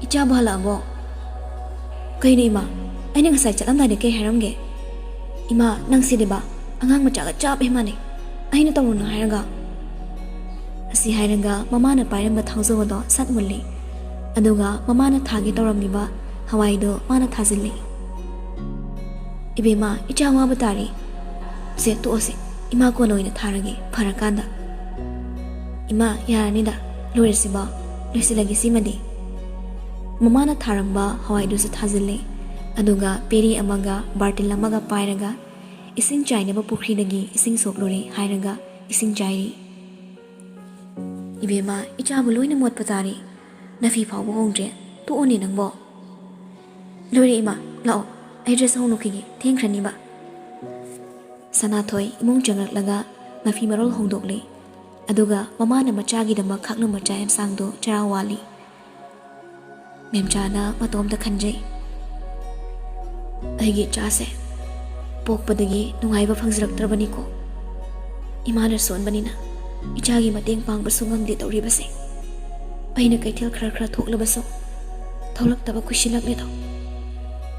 ꯏꯆꯥꯕꯨ ꯍꯜꯂꯛꯑꯕꯣ?" "ꯀꯩꯅꯣ ꯏꯃꯥ, ꯑꯩꯅ ꯉꯁꯥꯏ ꯆꯠꯂꯝꯗꯥꯏꯗ ꯀꯩ ꯍꯥꯏꯔꯝꯒꯦ? ꯏꯃꯥ, ꯅꯪ ꯁꯤꯗꯤꯕ ꯑꯉꯥꯡ ꯃꯆꯥꯒ ꯆꯞ ꯍꯦꯛ ꯃꯥꯟꯅꯩ꯫ ꯑꯩꯅ ꯇꯧꯔꯨꯅꯨ ꯍꯥꯏꯔꯒ?" ꯑꯁꯤ ꯍꯥꯏꯔꯒ ꯃꯃꯥꯅ ꯄꯥꯏꯔꯝꯕ ꯊꯥꯡꯖꯧ ꯑꯗꯣ ꯁꯠ ꯃꯨꯜꯂꯤ꯫ ꯑꯗꯨꯒ ꯃꯃꯥꯅ ꯊꯥꯒꯦ ꯇꯧꯔꯝꯃꯤꯕ ꯍꯋꯥꯏꯗꯣ ꯃꯥꯅ ꯊꯥꯖꯤꯜꯂꯤ꯫ "ꯏꯕꯦꯝꯃ, ꯏꯆꯥ ꯋꯥꯕ ꯇꯥꯔꯤ꯫ ꯁꯦ, ꯇꯣꯛꯑꯁꯦ꯫ ꯏꯃꯥ ꯀꯣꯟꯅ ꯑꯣꯏꯅ ꯊꯥꯔꯒꯦ, ꯐꯔꯀꯥꯟꯗ꯫" "ꯏꯃꯥ, ꯌꯥꯔꯅꯤꯗ꯫ ꯂꯣꯏꯔꯁꯤꯕꯣ? ꯂꯣꯏꯁꯤꯜꯂꯒꯦ ꯁꯤꯃꯗꯤ꯫" ꯃꯃꯥꯅ ꯊꯥꯔꯝꯕ ꯍꯋꯥꯏꯗꯨꯁꯨ ꯊꯥꯖꯤꯜꯂꯤ꯫ ꯑꯗꯨꯒ ꯄꯦꯔꯤ ꯑꯃꯒ ꯕꯥꯔꯇꯤꯜ ꯑꯃꯒ ꯄꯥꯏꯔꯒ ꯏꯁꯤꯡ ꯆꯥꯏꯅꯕ ꯄꯨꯈ꯭ꯔꯤꯗꯒꯤ ꯏꯁꯤꯡ ꯁꯣꯛꯂꯨꯔꯦ ꯍꯥꯏꯔꯒ ꯏꯁꯤꯡ ꯆꯥꯏꯔꯤ꯫ "ꯏꯕꯦꯝꯃ, ꯏꯆꯥꯕꯨ ꯂꯣꯏꯅ ꯃꯣꯠꯄ ꯇꯥꯔꯦ꯫ ꯅꯐꯤ ꯐꯥꯎꯕ ꯍꯣꯡꯗ꯭ꯔꯦ꯫ ꯇꯣꯛꯑꯣꯅꯦ ꯅꯪꯕꯣ꯫" "ꯂꯣꯏꯔꯦ ꯏꯃꯥ, ꯂꯥꯛꯑꯣ, ꯑꯩ ꯗ꯭ꯔꯦꯁ ꯍꯣꯡꯗꯣꯛꯈꯤꯒꯦ, ꯊꯦꯡꯈ꯭ꯔꯅꯤꯕ꯫" ꯁꯅꯥꯊꯣꯏ ꯏꯃꯨꯡ ꯆꯪꯂꯛꯂꯒ ꯃꯐꯤ ꯃꯔꯣꯜ ꯍꯣꯡꯗꯣꯛꯂꯦ꯫ ꯑꯗꯨꯒ ꯃꯃꯥꯅ ꯃꯆꯥꯒꯤꯗꯃꯛ ꯈꯥꯛꯂꯝꯕ ꯆꯥꯛ ꯌꯦꯟꯁꯥꯡꯗꯣ ꯆꯔꯥ ꯋꯥꯜꯂꯤ꯫ ꯃꯦꯝꯆꯥꯅ ꯃꯇꯣꯝꯇ ꯈꯟꯖꯩ, "ꯑꯩꯒꯤ ꯏꯆꯥꯁꯦ ꯄꯣꯛꯄꯗꯒꯤ ꯅꯨꯡꯉꯥꯏꯕ ꯐꯪꯖꯔꯛꯇ꯭ꯔꯕꯅꯤꯀꯣ꯫ ꯏꯃꯥꯅ ꯁꯣꯟꯕꯅꯤꯅ ꯏꯆꯥꯒꯤ ꯃꯇꯦꯡ ꯄꯥꯡꯕꯁꯨ ꯉꯝꯗꯦ ꯇꯧꯔꯤꯕꯁꯦ꯫ ꯑꯩꯅ ꯀꯩꯊꯦꯜ ꯈꯔ ꯈꯔ ꯊꯣꯛꯂꯕꯁꯨ ꯊꯣꯛꯂꯛꯇꯕ ꯀꯨꯏꯁꯤꯜꯂꯛꯂꯦꯗꯣ꯫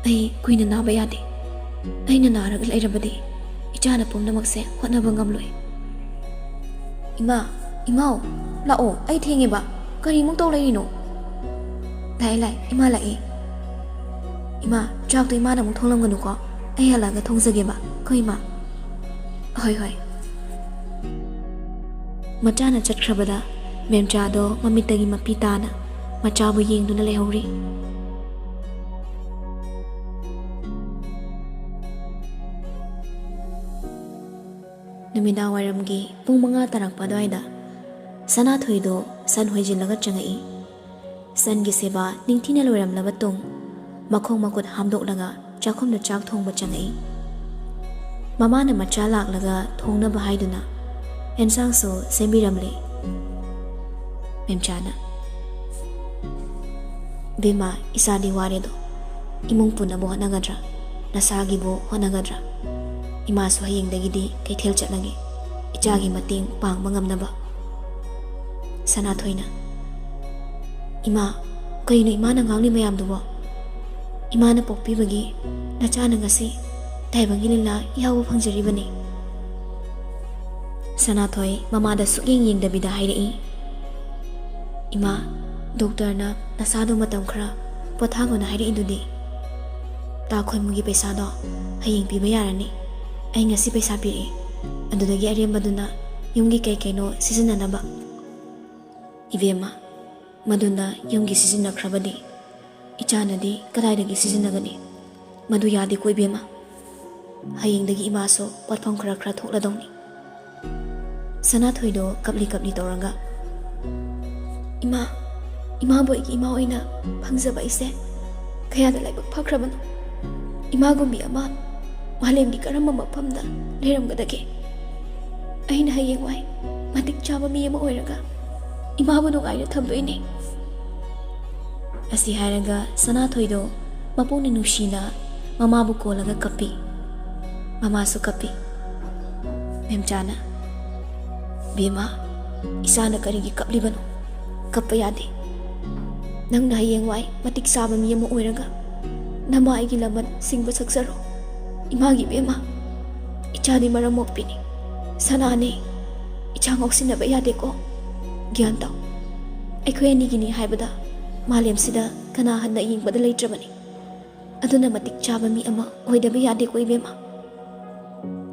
ꯑꯩ ꯀꯨꯏꯅ ꯅꯥꯕ ꯌꯥꯗꯦ꯫ ꯑꯩꯅ ꯅꯥꯔꯒ ꯂꯩꯔꯕꯗꯤ ꯏꯆꯥꯅ ꯄꯨꯝꯅꯃꯛꯁꯦ ꯍꯣꯠꯅꯕ ꯉꯝꯂꯣꯏ꯫" "ꯏꯃꯥ, ꯏꯃꯥꯎ, ꯂꯥꯛꯑꯣ, ꯑꯩ ꯊꯦꯡꯉꯦꯕ꯫ ꯀꯔꯤꯃꯨꯛ ꯇꯧ ꯂꯩꯔꯤꯅꯣ?" "ꯂꯥꯛꯑꯦ, ꯂꯥꯛꯑꯦ, ꯏꯃꯥ ꯂꯥꯛꯑꯦ꯫" "ꯏꯃꯥ, ꯆꯥꯛꯇꯣ ꯏꯃꯥꯅ ꯑꯃꯨꯛ ꯊꯣꯡꯂꯝꯒꯅꯨꯀꯣ꯫ ꯑꯩ ꯍꯜꯂꯛꯑꯒ ꯊꯣꯡꯖꯒꯦꯕ, ꯀꯣ ꯏꯃꯥ?" "ꯍꯣꯏ, ꯍꯣꯏ꯫" ꯃꯆꯥꯅ ꯆꯠꯈ꯭ꯔꯕꯗ ꯃꯦꯝꯆꯥꯗꯣ ꯃꯃꯤꯠꯇꯒꯤ ꯃꯄꯤ ꯇꯥꯅ ꯃꯆꯥꯕꯨ ꯌꯦꯡꯗꯨꯅ ꯂꯩꯍꯧꯔꯤ꯫ ꯅꯨꯃꯤꯗꯥꯡ ꯋꯥꯏꯔꯝꯒꯤ ꯄꯨꯡ ꯃꯉꯥ ꯇꯥꯔꯛꯄ ꯑꯗꯨꯋꯥꯏꯗ ꯁꯅꯥꯊꯣꯏꯗꯣ ꯁꯟ ꯍꯣꯏꯖꯤꯜꯂꯒ ꯆꯪꯉꯛꯏ꯫ ꯁꯟꯒꯤ ꯁꯦꯕꯥ ꯅꯤꯡꯊꯤꯅ ꯂꯣꯏꯔꯝꯂꯕ ꯇꯨꯡ, ꯃꯈꯣꯡ ꯃꯈꯨꯠ ꯍꯥꯝꯗꯣꯛꯂꯒ ꯆꯥꯛꯈꯨꯝꯗ ꯆꯥꯛ ꯊꯣꯡꯕ ꯆꯪꯉꯛꯏ꯫ ꯃꯃꯥꯅ ꯃꯆꯥ ꯂꯥꯛꯂꯒ ꯊꯣꯡꯅꯕ ꯍꯥꯏꯗꯨꯅ ꯑꯦꯟꯁꯥꯡꯁꯨ ꯁꯦꯝꯕꯤꯔꯝꯂꯦ꯫ ꯃꯦꯝꯆꯥꯅ, "ꯕꯦꯝꯃ, ꯏꯆꯥꯗꯤ ꯋꯥꯔꯦꯗꯣ, ꯏꯃꯨꯡ ꯄꯨꯅꯕ ꯍꯣꯠꯅꯒꯗ꯭ꯔꯥ? ꯅꯁꯥꯒꯤꯕꯨ ꯍꯣꯠꯅꯒꯗ꯭ꯔꯥ? ꯏꯃꯥꯁꯨ ꯍꯌꯦꯡꯗꯒꯤꯗꯤ ꯀꯩꯊꯦꯜ ꯆꯠꯂꯒꯦ, ꯏꯆꯥꯒꯤ ꯃꯇꯦꯡ ꯄꯥꯡꯕ ꯉꯝꯅꯕ꯫" ꯁꯅꯥꯊꯣꯏꯅ, "ꯏꯃꯥ, ꯀꯩꯅꯣ ꯏꯃꯥꯅ ꯉꯥꯡꯂꯤ ꯃꯌꯥꯝꯗꯨꯕꯣ? ꯏꯃꯥꯅ ꯄꯣꯛꯄꯤꯕꯒꯤ ꯅꯆꯥꯅ ꯉꯁꯤ ꯇꯥꯏꯕꯪꯒꯤ ꯂꯤꯂꯥ ꯌꯥꯎꯕ ꯐꯪꯖꯔꯤꯕꯅꯤ꯫" ꯁꯅꯥꯊꯣꯏ ꯃꯃꯥꯗ ꯁꯨꯛꯌꯦꯡ ꯌꯦꯡꯗꯕꯤꯗ ꯍꯥꯏꯔꯛꯏ, "ꯏꯃꯥ, ꯗꯣꯛꯇꯔꯅ ꯅꯁꯥꯗꯣ ꯃꯇꯝ ꯈꯔ ꯄꯣꯊꯥꯒꯣꯅ ꯍꯥꯏꯔꯛꯏꯗꯨꯗꯤ? ꯇꯥ ꯈꯣꯏꯃꯨꯒꯤ ꯄꯩꯁꯥꯗꯣ ꯍꯌꯦꯡ ꯄꯤꯕ ꯌꯥꯔꯅꯤ꯫ ꯑꯩ ꯉꯁꯤ ꯄꯩꯁꯥ ꯄꯤꯔꯛꯏ꯫ ꯑꯗꯨꯗꯒꯤ ꯑꯔꯦꯝꯕꯗꯨꯅ ꯌꯨꯝꯒꯤ ꯀꯩ ꯀꯩꯅꯣ ꯁꯤꯖꯤꯟꯅꯅꯕ꯫" "ꯏꯕꯦꯝꯃ, ꯃꯗꯨꯅ ꯌꯨꯝꯒꯤ ꯁꯤꯖꯤꯟꯅꯈ꯭ꯔꯕꯗꯤ ꯏꯆꯥꯅꯗꯤ ꯀꯗꯥꯏꯗꯒꯤ ꯁꯤꯖꯤꯟꯅꯒꯅꯤ? ꯃꯗꯨ ꯌꯥꯗꯦꯀꯣ ꯏꯕꯦꯝꯃ꯫ ꯍꯌꯦꯡꯗꯒꯤ ꯏꯃꯥꯁꯨ ꯄꯣꯠꯐꯝ ꯈꯔ ꯈꯔ ꯊꯣꯛꯂꯗꯧꯅꯤ꯫" ꯁꯅꯥꯊꯣꯏꯗꯣ ꯀꯞꯂꯤ ꯀꯞꯂꯤ ꯇꯧꯔꯒ, "ꯏꯃꯥ, ꯏꯃꯥꯕꯨ ꯑꯩꯒꯤ ꯏꯃꯥ ꯑꯣꯏꯅ ꯐꯪꯖꯕ ꯑꯩꯁꯦ ꯀꯌꯥꯗ ꯂꯥꯏꯕꯛ ꯐꯈ꯭ꯔꯕꯅꯣ꯫ ꯏꯃꯥꯒꯨꯝꯕꯤ ꯑꯃ ꯃꯥꯂꯦꯝꯒꯤ ꯀꯔꯝꯕ ꯃꯐꯝꯗ ꯂꯩꯔꯝꯒꯗꯒꯦ? ꯑꯩꯅ ꯍꯌꯦꯡꯋꯥꯏ ꯃꯇꯤꯛ ꯆꯥꯕ ꯃꯤ ꯑꯃ ꯑꯣꯏꯔꯒ ꯏꯃꯥꯕꯨ ꯅꯨꯡꯉꯥꯏꯅ ꯊꯝꯗꯣꯏꯅꯦ꯫" ꯑꯁꯤ ꯍꯥꯏꯔꯒ ꯁꯅꯥꯊꯣꯏꯗꯣ ꯃꯄꯨꯛꯅꯤꯡ ꯅꯨꯡꯁꯤꯅ ꯃꯃꯥꯕꯨ ꯀꯣꯜꯂꯒ ꯀꯞꯄꯤ꯫ ꯃꯃꯥꯁꯨ ꯀꯞꯄꯤ꯫ ꯃꯦꯝꯆꯥꯅ, "ꯕꯦꯝꯃ, ꯏꯆꯥꯅ ꯀꯔꯤꯒꯤ ꯀꯞꯂꯤꯕꯅꯣ? ꯀꯞꯄ ꯌꯥꯗꯦ꯫ ꯅꯪꯅ ꯍꯌꯦꯡꯋꯥꯏ ꯃꯇꯤꯛ ꯆꯥꯕ ꯃꯤ ꯑꯃ ꯑꯣꯏꯔꯒ ꯅꯃꯥ ꯑꯩꯒꯤ ꯂꯃꯟ ꯁꯤꯡꯕ ꯁꯛꯆꯔꯣ꯫ ꯏꯃꯥꯒꯤ ꯕꯦꯝꯃ, ꯏꯆꯥꯗꯤ ꯃꯔꯝ ꯃꯣꯛꯄꯤꯅꯤ, ꯁꯅꯥꯅꯤ꯫ ꯏꯆꯥ ꯉꯥꯎꯁꯤꯟꯅꯕ ꯌꯥꯗꯦꯀꯣ꯫ ꯒ꯭ꯌꯥꯟ ꯇꯥꯎ꯫ ꯑꯩꯈꯣꯏ ꯑꯅꯤꯒꯤꯅꯤ ꯍꯥꯏꯕꯗ ꯃꯥꯂꯦꯝꯁꯤꯗ ꯀꯅꯥ ꯍꯟꯅ ꯌꯦꯡꯕꯗ ꯂꯩꯇ꯭ꯔꯕꯅꯤ꯫ ꯑꯗꯨꯅ ꯃꯇꯤꯛ ꯆꯥꯕ ꯃꯤ ꯑꯃ ꯑꯣꯏꯗꯕ ꯌꯥꯗꯦꯀꯣ ꯏꯕꯦꯝꯃ꯫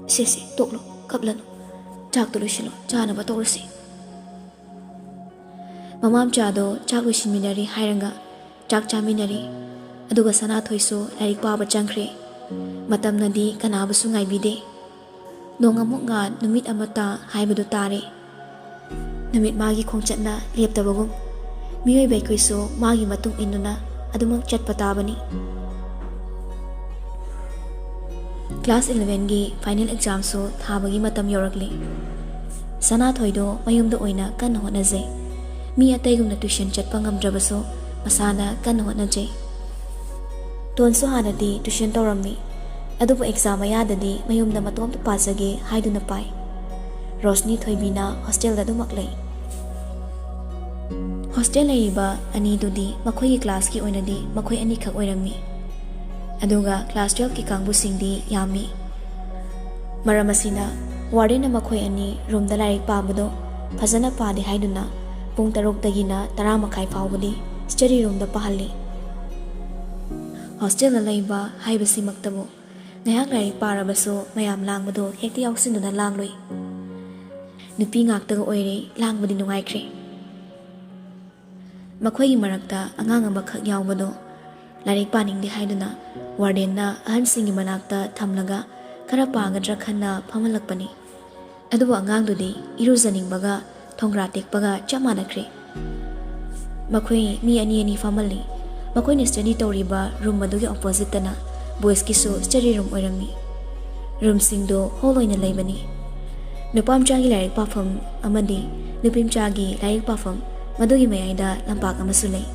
ꯁꯦ, ꯁꯦ, ꯇꯣꯛꯂꯣ, ꯀꯞꯂꯅꯨ꯫ ꯆꯥꯛꯇꯣ ꯂꯣꯏꯁꯤꯜꯂꯣ, ꯆꯥꯅꯕ ꯇꯧꯔꯁꯤ꯫" ꯃꯃꯥ ꯃꯆꯥꯗꯣ ꯆꯥꯛ ꯂꯣꯏꯁꯤꯟꯃꯤꯟꯅꯔꯤ ꯍꯥꯏꯔꯒ ꯆꯥꯛ ꯆꯥꯃꯤꯟꯅꯔꯤ꯫ ꯑꯗꯨꯒ ꯁꯅꯥꯊꯣꯏꯁꯨ ꯂꯥꯏꯔꯤꯛ ꯄꯥꯕ ꯆꯪꯈ꯭ꯔꯦ꯫ ꯃꯇꯝꯅꯗꯤ ꯀꯅꯥꯕꯨꯁꯨ ꯉꯥꯏꯕꯤꯗꯦ꯫ ꯅꯣꯡ ꯑꯃꯨꯛ ꯉꯥꯟ, ꯅꯨꯃꯤꯠ ꯑꯃ ꯇꯥ ꯍꯥꯏꯕꯗꯨ ꯇꯥꯔꯦ꯫ ꯅꯨꯃꯤꯠ ꯃꯥꯒꯤ ꯈꯣꯡꯆꯠꯅ ꯂꯦꯞꯇꯕꯒꯨꯝ, ꯃꯤꯑꯣꯏꯕ ꯑꯩꯈꯣꯏꯁꯨ ꯃꯥꯒꯤ ꯃꯇꯨꯡ ꯏꯟꯗꯨꯅ ꯑꯗꯨꯃꯛ ꯆꯠꯄ ꯇꯥꯕꯅꯤ꯫ ꯀ꯭ꯂꯥꯁ ꯏꯂꯚꯦꯟꯒꯤ ꯐꯥꯏꯅꯦꯜ ꯑꯦꯛꯖꯥꯝꯁꯨ ꯊꯥꯕꯒꯤ ꯃꯇꯝ ꯌꯧꯔꯛꯂꯤ꯫ ꯁꯅꯥꯊꯣꯏꯗꯣ ꯃꯌꯨꯝꯗ ꯑꯣꯏꯅ ꯀꯟꯅ ꯍꯣꯠꯅꯖꯩ꯫ ꯃꯤ ꯑꯇꯩꯒꯨꯝꯅ ꯇ꯭ꯌꯨꯁꯟ ꯆꯠꯄ ꯉꯝꯗ꯭ꯔꯕꯁꯨ ꯃꯁꯥꯅ ꯀꯟꯅ ꯍꯣꯠꯅꯖꯩ꯫ ꯇꯣꯟꯁꯨ ꯍꯥꯟꯅꯗꯤ ꯇ꯭ꯌꯨꯁꯟ ꯇꯧꯔꯝꯃꯤ, ꯑꯗꯨꯕꯨ ꯑꯦꯛꯖꯥꯝ ꯃꯌꯥꯗꯗꯤ ꯃꯌꯨꯝꯗ ꯃꯇꯣꯝꯇ ꯄꯥꯖꯒꯦ ꯍꯥꯏꯗꯨꯅ ꯄꯥꯏ꯫ ꯔꯣꯁꯅꯤ ꯊꯣꯏꯕꯤꯅ ꯍꯣꯁꯇꯦꯜꯗ ꯑꯗꯨꯃꯛ ꯂꯩ꯫ ꯍꯣꯁꯇꯦꯜ ꯂꯩꯔꯤꯕ ꯑꯅꯤꯗꯨꯗꯤ ꯃꯈꯣꯏꯒꯤ ꯀ꯭ꯂꯥꯁꯀꯤ ꯑꯣꯏꯅꯗꯤ ꯃꯈꯣꯏ ꯑꯅꯤꯈꯛ ꯑꯣꯏꯔꯝꯃꯤ꯫ ꯑꯗꯨꯒ ꯀ꯭ꯂꯥꯁ ꯇꯨꯌꯦꯜꯐꯀꯤ ꯀꯥꯡꯕꯨꯁꯤꯡꯗꯤ ꯌꯥꯝꯃꯤ꯫ ꯃꯔꯝ ꯑꯁꯤꯅ ꯋꯥꯔꯗꯦꯟꯅ ꯃꯈꯣꯏ ꯑꯅꯤ ꯔꯨꯝꯗ ꯂꯥꯏꯔꯤꯛ ꯄꯥꯕꯗꯣ ꯐꯖꯅ ꯄꯥꯗꯦ ꯍꯥꯏꯗꯨꯅ ꯄꯨꯡ ꯇꯔꯨꯛꯇꯒꯤꯅ ꯇꯔꯥ ꯃꯈꯥꯏ ꯐꯥꯎꯕꯗꯤ ꯁ꯭ꯇꯗꯤ ꯔꯨꯝꯗ ꯄꯥꯍꯜꯂꯤ꯫ ꯍꯣꯁꯇꯦꯜꯗ ꯂꯩꯕ ꯍꯥꯏꯕꯁꯤꯃꯛꯇꯕꯨ ꯉꯥꯏꯍꯥꯛ ꯂꯥꯏꯔꯤꯛ ꯄꯥꯔꯕꯁꯨ ꯃꯌꯥꯝ ꯂꯥꯡꯕꯗꯣ ꯍꯦꯛꯇ ꯌꯥꯎꯁꯤꯟꯗꯨꯅ ꯂꯥꯡꯂꯨꯏ꯫ ꯅꯨꯄꯤ ꯉꯥꯛꯇꯒ ꯑꯣꯏꯔꯦ, ꯂꯥꯡꯕꯗꯤ ꯅꯨꯡꯉꯥꯏꯈ꯭ꯔꯦ꯫ ꯃꯈꯣꯏꯒꯤ ꯃꯔꯛꯇ ꯑꯉꯥꯡ ꯑꯃꯈꯛ ꯌꯥꯎꯕꯗꯣ ꯂꯥꯏꯔꯤꯛ ꯄꯥꯅꯤꯡꯗꯦ ꯍꯥꯏꯗꯨꯅ ꯋꯥꯔꯗꯦꯟꯅ ꯑꯍꯟꯁꯤꯡꯒꯤ ꯃꯅꯥꯛꯇ ꯊꯝꯂꯒ ꯈꯔ ꯄꯥꯒꯗ꯭ꯔꯥ ꯈꯟꯅ ꯐꯝꯍꯜꯂꯛꯄꯅꯤ꯫ ꯑꯗꯨꯕꯨ ꯑꯉꯥꯡꯗꯨꯗꯤ ꯏꯔꯨꯖꯅꯤꯡꯕꯒ ꯊꯣꯡꯒ꯭ꯔꯥ ꯇꯦꯛꯄꯒ ꯆꯞ ꯃꯥꯟꯅꯈ꯭ꯔꯦ꯫ ꯃꯈꯣꯏ ꯃꯤ ꯑꯅꯤ ꯑꯅꯤ ꯐꯝꯍꯜꯂꯤ꯫ ꯃꯈꯣꯏꯅ ꯁ꯭ꯇꯗꯤ ꯇꯧꯔꯤꯕ ꯔꯨꯝ ꯑꯗꯨꯒꯤ ꯑꯣꯄꯣꯖꯤꯠꯇꯅ ꯕꯣꯏꯁꯀꯤꯁꯨ ꯁ꯭ꯇꯗꯤ ꯔꯨꯝ ꯑꯣꯏꯔꯝꯃꯤ꯫ ꯔꯨꯝꯁꯤꯡꯗꯨ ꯍꯣꯜ ꯑꯣꯏꯅ ꯂꯩꯕꯅꯤ꯫ ꯅꯨꯄꯥ ꯃꯆꯥꯒꯤ ꯂꯥꯏꯔꯤꯛ ꯄꯥꯐꯝ ꯑꯃꯗꯤ ꯅꯨꯄꯤ ꯃꯆꯥꯒꯤ ꯂꯥꯏꯔꯤꯛ ꯄꯥꯐꯝ, ꯃꯗꯨꯒꯤ ꯃꯌꯥꯏꯗ ꯂꯝꯄꯥꯛ ꯑꯃꯁꯨ ꯂꯩ꯫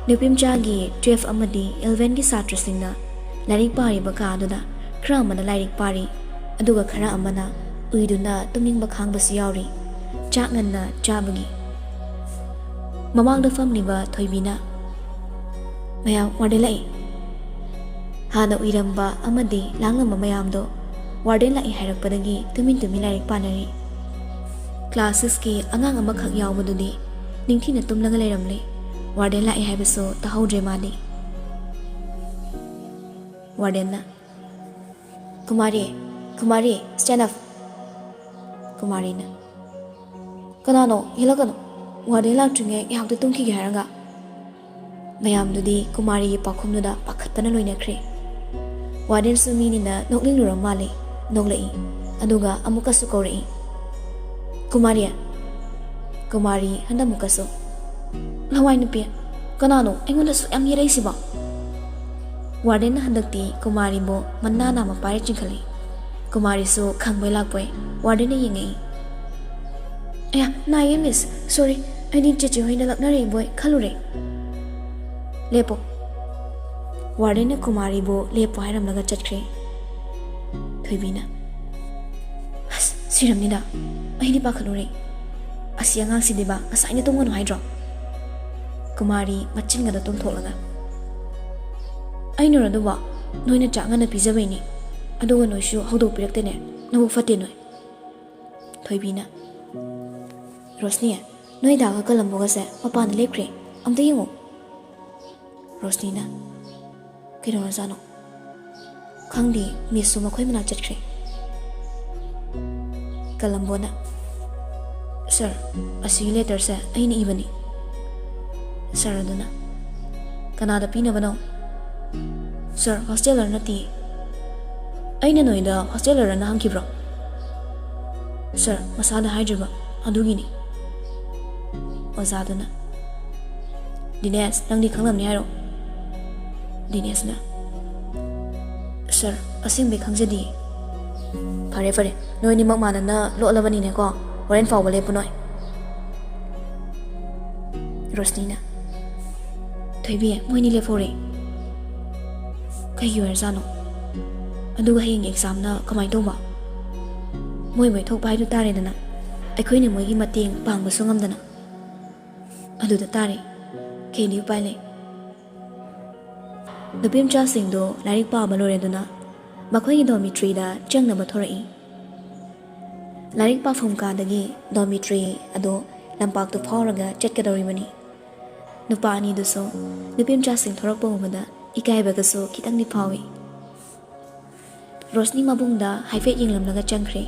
ꯅꯨꯄꯤ ꯃꯆꯥꯒꯤ ꯇꯨꯌꯦꯜꯐ ꯑꯃꯗꯤ ꯏꯂꯚꯦꯟꯒꯤ ꯁꯥꯇ꯭ꯔꯁꯤꯡꯅ ꯂꯥꯏꯔꯤꯛ ꯄꯥꯔꯤꯕ ꯀꯥ ꯑꯗꯨꯗ ꯈꯔ ꯑꯃꯅ ꯂꯥꯏꯔꯤꯛ ꯄꯥꯔꯤ, ꯑꯗꯨꯒ ꯈꯔ ꯑꯃꯅ ꯎꯏꯗꯨꯅ ꯇꯨꯝꯅꯤꯡꯕ ꯈꯥꯡꯕꯁꯨ ꯌꯥꯎꯔꯤ꯫ ꯆꯥꯛ ꯉꯟꯅ ꯆꯥꯕꯒꯤ꯫ ꯃꯃꯥꯡꯗ ꯐꯝꯂꯤꯕ ꯊꯣꯏꯕꯤꯅ, "ꯃꯌꯥꯝ, ꯋꯥꯔꯗꯦꯟ ꯂꯥꯛꯏ!" ꯍꯥꯟꯅ ꯎꯏꯔꯝꯕ ꯑꯃꯗꯤ ꯂꯥꯡꯂꯝꯕ ꯃꯌꯥꯝꯗꯣ ꯋꯥꯔꯗꯦꯟ ꯂꯥꯛꯏ ꯍꯥꯏꯔꯛꯄꯗꯒꯤ ꯇꯨꯃꯤꯟ ꯇꯨꯃꯤꯟ ꯂꯥꯏꯔꯤꯛ ꯄꯥꯅꯔꯤ꯫ ꯀ꯭ꯂꯥꯁ ꯁꯤꯛꯁꯀꯤ ꯑꯉꯥꯡ ꯑꯃꯈꯛ ꯌꯥꯎꯕꯗꯨꯗꯤ ꯅꯤꯡꯊꯤꯅ ꯇꯨꯝꯂꯒ ꯂꯩꯔꯝꯂꯦ꯫ ꯋꯥꯔꯗꯦꯟ ꯂꯥꯛꯏ ꯍꯥꯏꯕꯁꯨ ꯇꯥꯍꯧꯗ꯭ꯔꯦ ꯃꯥꯗꯤ꯫ ꯋꯥꯔꯗꯦꯟꯅ, "ꯀꯨꯃꯥꯔꯤ, ꯀꯨꯃꯥꯔꯤ, stand up!" ꯀꯨꯃꯥꯔꯤꯅ, "ꯀꯅꯥꯅꯣ? ꯍꯦꯜꯂꯛꯀꯅꯨ꯫ ꯋꯥꯔꯗꯦꯟ ꯂꯥꯛꯇ꯭ꯔꯤꯉꯩ ꯉꯥꯏꯍꯥꯛꯇꯤ ꯇꯨꯝꯈꯤꯒꯦ ꯍꯥꯏꯔꯒ?" ꯃꯌꯥꯝꯗꯨꯗꯤ ꯀꯨꯃꯥꯔꯤꯒꯤ ꯄꯥꯎꯈꯨꯝꯗꯨꯗ ꯄꯥꯈꯠꯄꯅ ꯂꯣꯏꯅꯈ꯭ꯔꯦ꯫ ꯋꯥꯔꯗꯦꯟꯁꯨ ꯃꯤꯅꯤꯅ ꯅꯣꯛꯅꯤꯡꯂꯨꯔ ꯃꯥꯜꯂꯦ꯫ ꯅꯣꯛꯂꯛꯏ꯫ ꯑꯗꯨꯒ ꯑꯃꯨꯛꯀꯁꯨ ꯀꯧꯔꯛꯏ, "ꯀꯨꯃꯥꯔꯤ!" ꯀꯨꯃꯥꯔꯤ ꯍꯟꯗꯛ ꯑꯃꯨꯛꯀꯁꯨ, "ꯂꯋꯥꯏ ꯅꯨꯄꯤ, ꯀꯅꯥꯅꯣ ꯑꯩꯉꯣꯟꯗ ꯁꯨꯛ ꯌꯥꯝ ꯌꯦꯠꯂꯛꯏꯁꯤꯕꯣ?" ꯋꯥꯔꯗꯦꯟꯅ ꯍꯟꯗꯛꯇꯤ ꯀꯨꯃꯥꯔꯤꯕꯨ ꯃꯅꯥ ꯅꯥꯝꯃ ꯄꯥꯏꯔ ꯆꯤꯡꯈꯠꯂꯤ꯫ ꯀꯨꯃꯥꯔꯤꯁꯨ ꯈꯪꯕꯣꯏ ꯂꯥꯛꯄꯣꯏ ꯋꯥꯔꯗꯦꯟꯅ ꯌꯦꯡꯉꯛꯏ꯫ "ꯑꯌꯥ, ꯅꯥꯏꯌꯦ ꯃꯤꯁ, ꯁꯣꯔꯤ, ꯑꯩꯗꯤ ꯆꯦꯆꯦ ꯍꯣꯏꯅ ꯂꯛꯅꯔꯛꯏꯕꯣꯏ ꯈꯜꯂꯨꯔꯦ꯫ ꯂꯦꯞꯄꯣ꯫" ꯋꯥꯔꯗꯦꯟꯅ ꯀꯨꯃꯥꯔꯤꯕꯨ ꯂꯦꯞꯄꯣ ꯍꯥꯏꯔꯝꯂꯒ ꯆꯠꯈ꯭ꯔꯦ꯫ ꯊꯣꯏꯕꯤꯅ, "ꯑꯁ, ꯁꯤꯔꯝꯅꯤꯗ, ꯑꯩꯗꯤ ꯄꯥꯈꯠꯂꯨꯔꯦ꯫ ꯑꯁꯤ ꯑꯉꯥꯡꯁꯤꯗꯤꯕ ꯉꯁꯥꯏꯅ ꯇꯨꯝꯒꯅꯨ ꯍꯥꯏꯗ꯭ꯔꯣ?" ꯀꯨꯃꯥꯔꯤ ꯃꯆꯤꯟꯒꯗꯣ ꯇꯨꯝꯊꯣꯛꯂꯒ, "ꯑꯩꯅꯔꯣ ꯑꯗꯨꯕꯣ? ꯅꯣꯏꯅ ꯆꯥꯛ ꯉꯟꯅ ꯄꯤꯖꯕꯩꯅꯤ꯫ ꯑꯗꯨꯒ ꯅꯣꯏꯁꯨ ꯍꯧꯗꯣꯛꯄꯤꯔꯛꯇꯦꯅꯦ꯫ ꯅꯕꯨꯛ ꯐꯠꯇꯦ ꯅꯣꯏ꯫" ꯊꯣꯏꯕꯤꯅ, "ꯔꯣꯁꯅꯤ, ꯅꯣꯏ ꯗꯥꯒ ꯀꯂꯝꯕꯣꯒꯁꯦ ꯃꯄꯥꯟꯗ ꯂꯦꯞꯈ꯭ꯔꯦ꯫ ꯑꯝꯇ ꯌꯦꯡꯉꯣ꯫" ꯔꯣꯁꯅꯤꯅ, "ꯀꯩꯗꯧꯔꯖꯥꯠꯅꯣ?" "ꯈꯪꯗꯦ, ꯃꯤꯁꯁꯨ ꯃꯈꯣꯏ ꯃꯅꯥꯛ ꯆꯠꯈ꯭ꯔꯦ꯫" ꯀꯂꯝꯕꯣꯅ, "ꯁꯥꯔ, ꯑꯁꯤꯒꯤ ꯂꯦꯇꯔꯁꯦ ꯑꯩꯅ ꯏꯕꯅꯤ꯫" ꯁꯥꯔ ꯑꯗꯨꯅ, "ꯀꯅꯥꯗ ꯄꯤꯅꯕꯅꯣ?" "ꯁꯥꯔ, ꯍꯣꯁꯇꯦꯂꯔ ꯅꯠꯇꯤꯌꯦ꯫" "ꯑꯩꯅ ꯅꯣꯏꯗ ꯍꯣꯁꯇꯦꯂꯔꯅ ꯍꯪꯈꯤꯕ꯭ꯔꯣ?" "ꯁꯥꯔ, ꯃꯁꯥꯗ ꯍꯥꯏꯗ꯭ꯔꯤꯕ, ꯑꯗꯨꯒꯤꯅꯤ꯫" ꯑꯣꯖꯥꯗꯨꯅ, "ꯗꯤꯅꯦꯁ, ꯅꯪꯗꯤ ꯈꯪꯂꯝꯅꯤ ꯍꯥꯏꯔꯣ?" ꯗꯤꯅꯦꯁꯅ, "ꯁꯥꯔ, ꯑꯁꯦꯡꯕꯩ ꯈꯪꯖꯗꯤꯌꯦ꯫" "ꯐꯔꯦ, ꯐꯔꯦ, ꯅꯣꯏ ꯑꯅꯤꯃꯛ ꯃꯥꯟꯅꯅ ꯂꯣꯠꯂꯕꯅꯤꯅꯦꯀꯣ, ꯍꯣꯔꯦꯟ ꯐꯥꯎꯕ ꯂꯦꯞꯄꯨ ꯅꯣꯏ꯫" ꯔꯣꯁꯅꯤꯅ, "ꯊꯣꯏꯕꯤ, ꯃꯣꯏꯅꯤ ꯂꯦꯞꯍꯧꯔꯦ꯫ ꯀꯩꯒꯤ ꯑꯣꯏꯔꯖꯥꯠꯅꯣ? ꯑꯗꯨꯒ ꯍꯌꯦꯡ ꯑꯦꯛꯖꯥꯝꯅ ꯀꯃꯥꯏꯅ ꯇꯧꯕ? ꯃꯣꯏ ꯃꯣꯏ ꯊꯣꯛꯄ ꯍꯥꯏꯗꯨ ꯇꯥꯔꯦꯗꯅ꯫ ꯑꯩꯈꯣꯏꯅ ꯃꯣꯏꯒꯤ ꯃꯇꯦꯡ ꯄꯥꯡꯕꯁꯨ ꯉꯝꯗꯅ꯫ ꯑꯗꯨꯗ ꯇꯥꯔꯦ꯫ ꯀꯩꯗꯤ ꯎꯄꯥꯏ ꯂꯩ?" ꯅꯨꯄꯤ ꯃꯆꯥꯁꯤꯡꯗꯣ ꯂꯥꯏꯔꯤꯛ ꯄꯥꯕ ꯂꯣꯏꯔꯗꯨꯅ ꯃꯈꯣꯏꯒꯤ ꯗꯣꯔꯃꯤꯇ꯭ꯔꯤꯗ ꯆꯪꯅꯕ ꯊꯣꯔꯛꯏ꯫ ꯂꯥꯏꯔꯤꯛ ꯄꯥꯐꯝ ꯀꯥꯗꯒꯤ ꯗꯣꯔꯃꯤꯇ꯭ꯔꯤ ꯑꯗꯨ ꯂꯝꯄꯥꯛꯇꯨ ꯐꯥꯎꯔꯒ ꯆꯠꯀꯗꯧꯔꯤꯕꯅꯤ꯫ ꯅꯨꯄꯥ ꯑꯅꯤꯗꯨꯁꯨ ꯅꯨꯄꯤ ꯃꯆꯥꯁꯤꯡ ꯊꯣꯔꯛꯄ ꯎꯕꯗ ꯏꯀꯥꯏꯕꯒꯁꯨ ꯈꯤꯇꯪꯗꯤ ꯐꯥꯎꯏ꯫ ꯔꯣꯁꯅꯤ ꯃꯕꯨꯡꯗ ꯍꯥꯏꯐꯦꯠ ꯌꯦꯡꯂꯝꯂꯒ ꯆꯪꯈ꯭ꯔꯦ꯫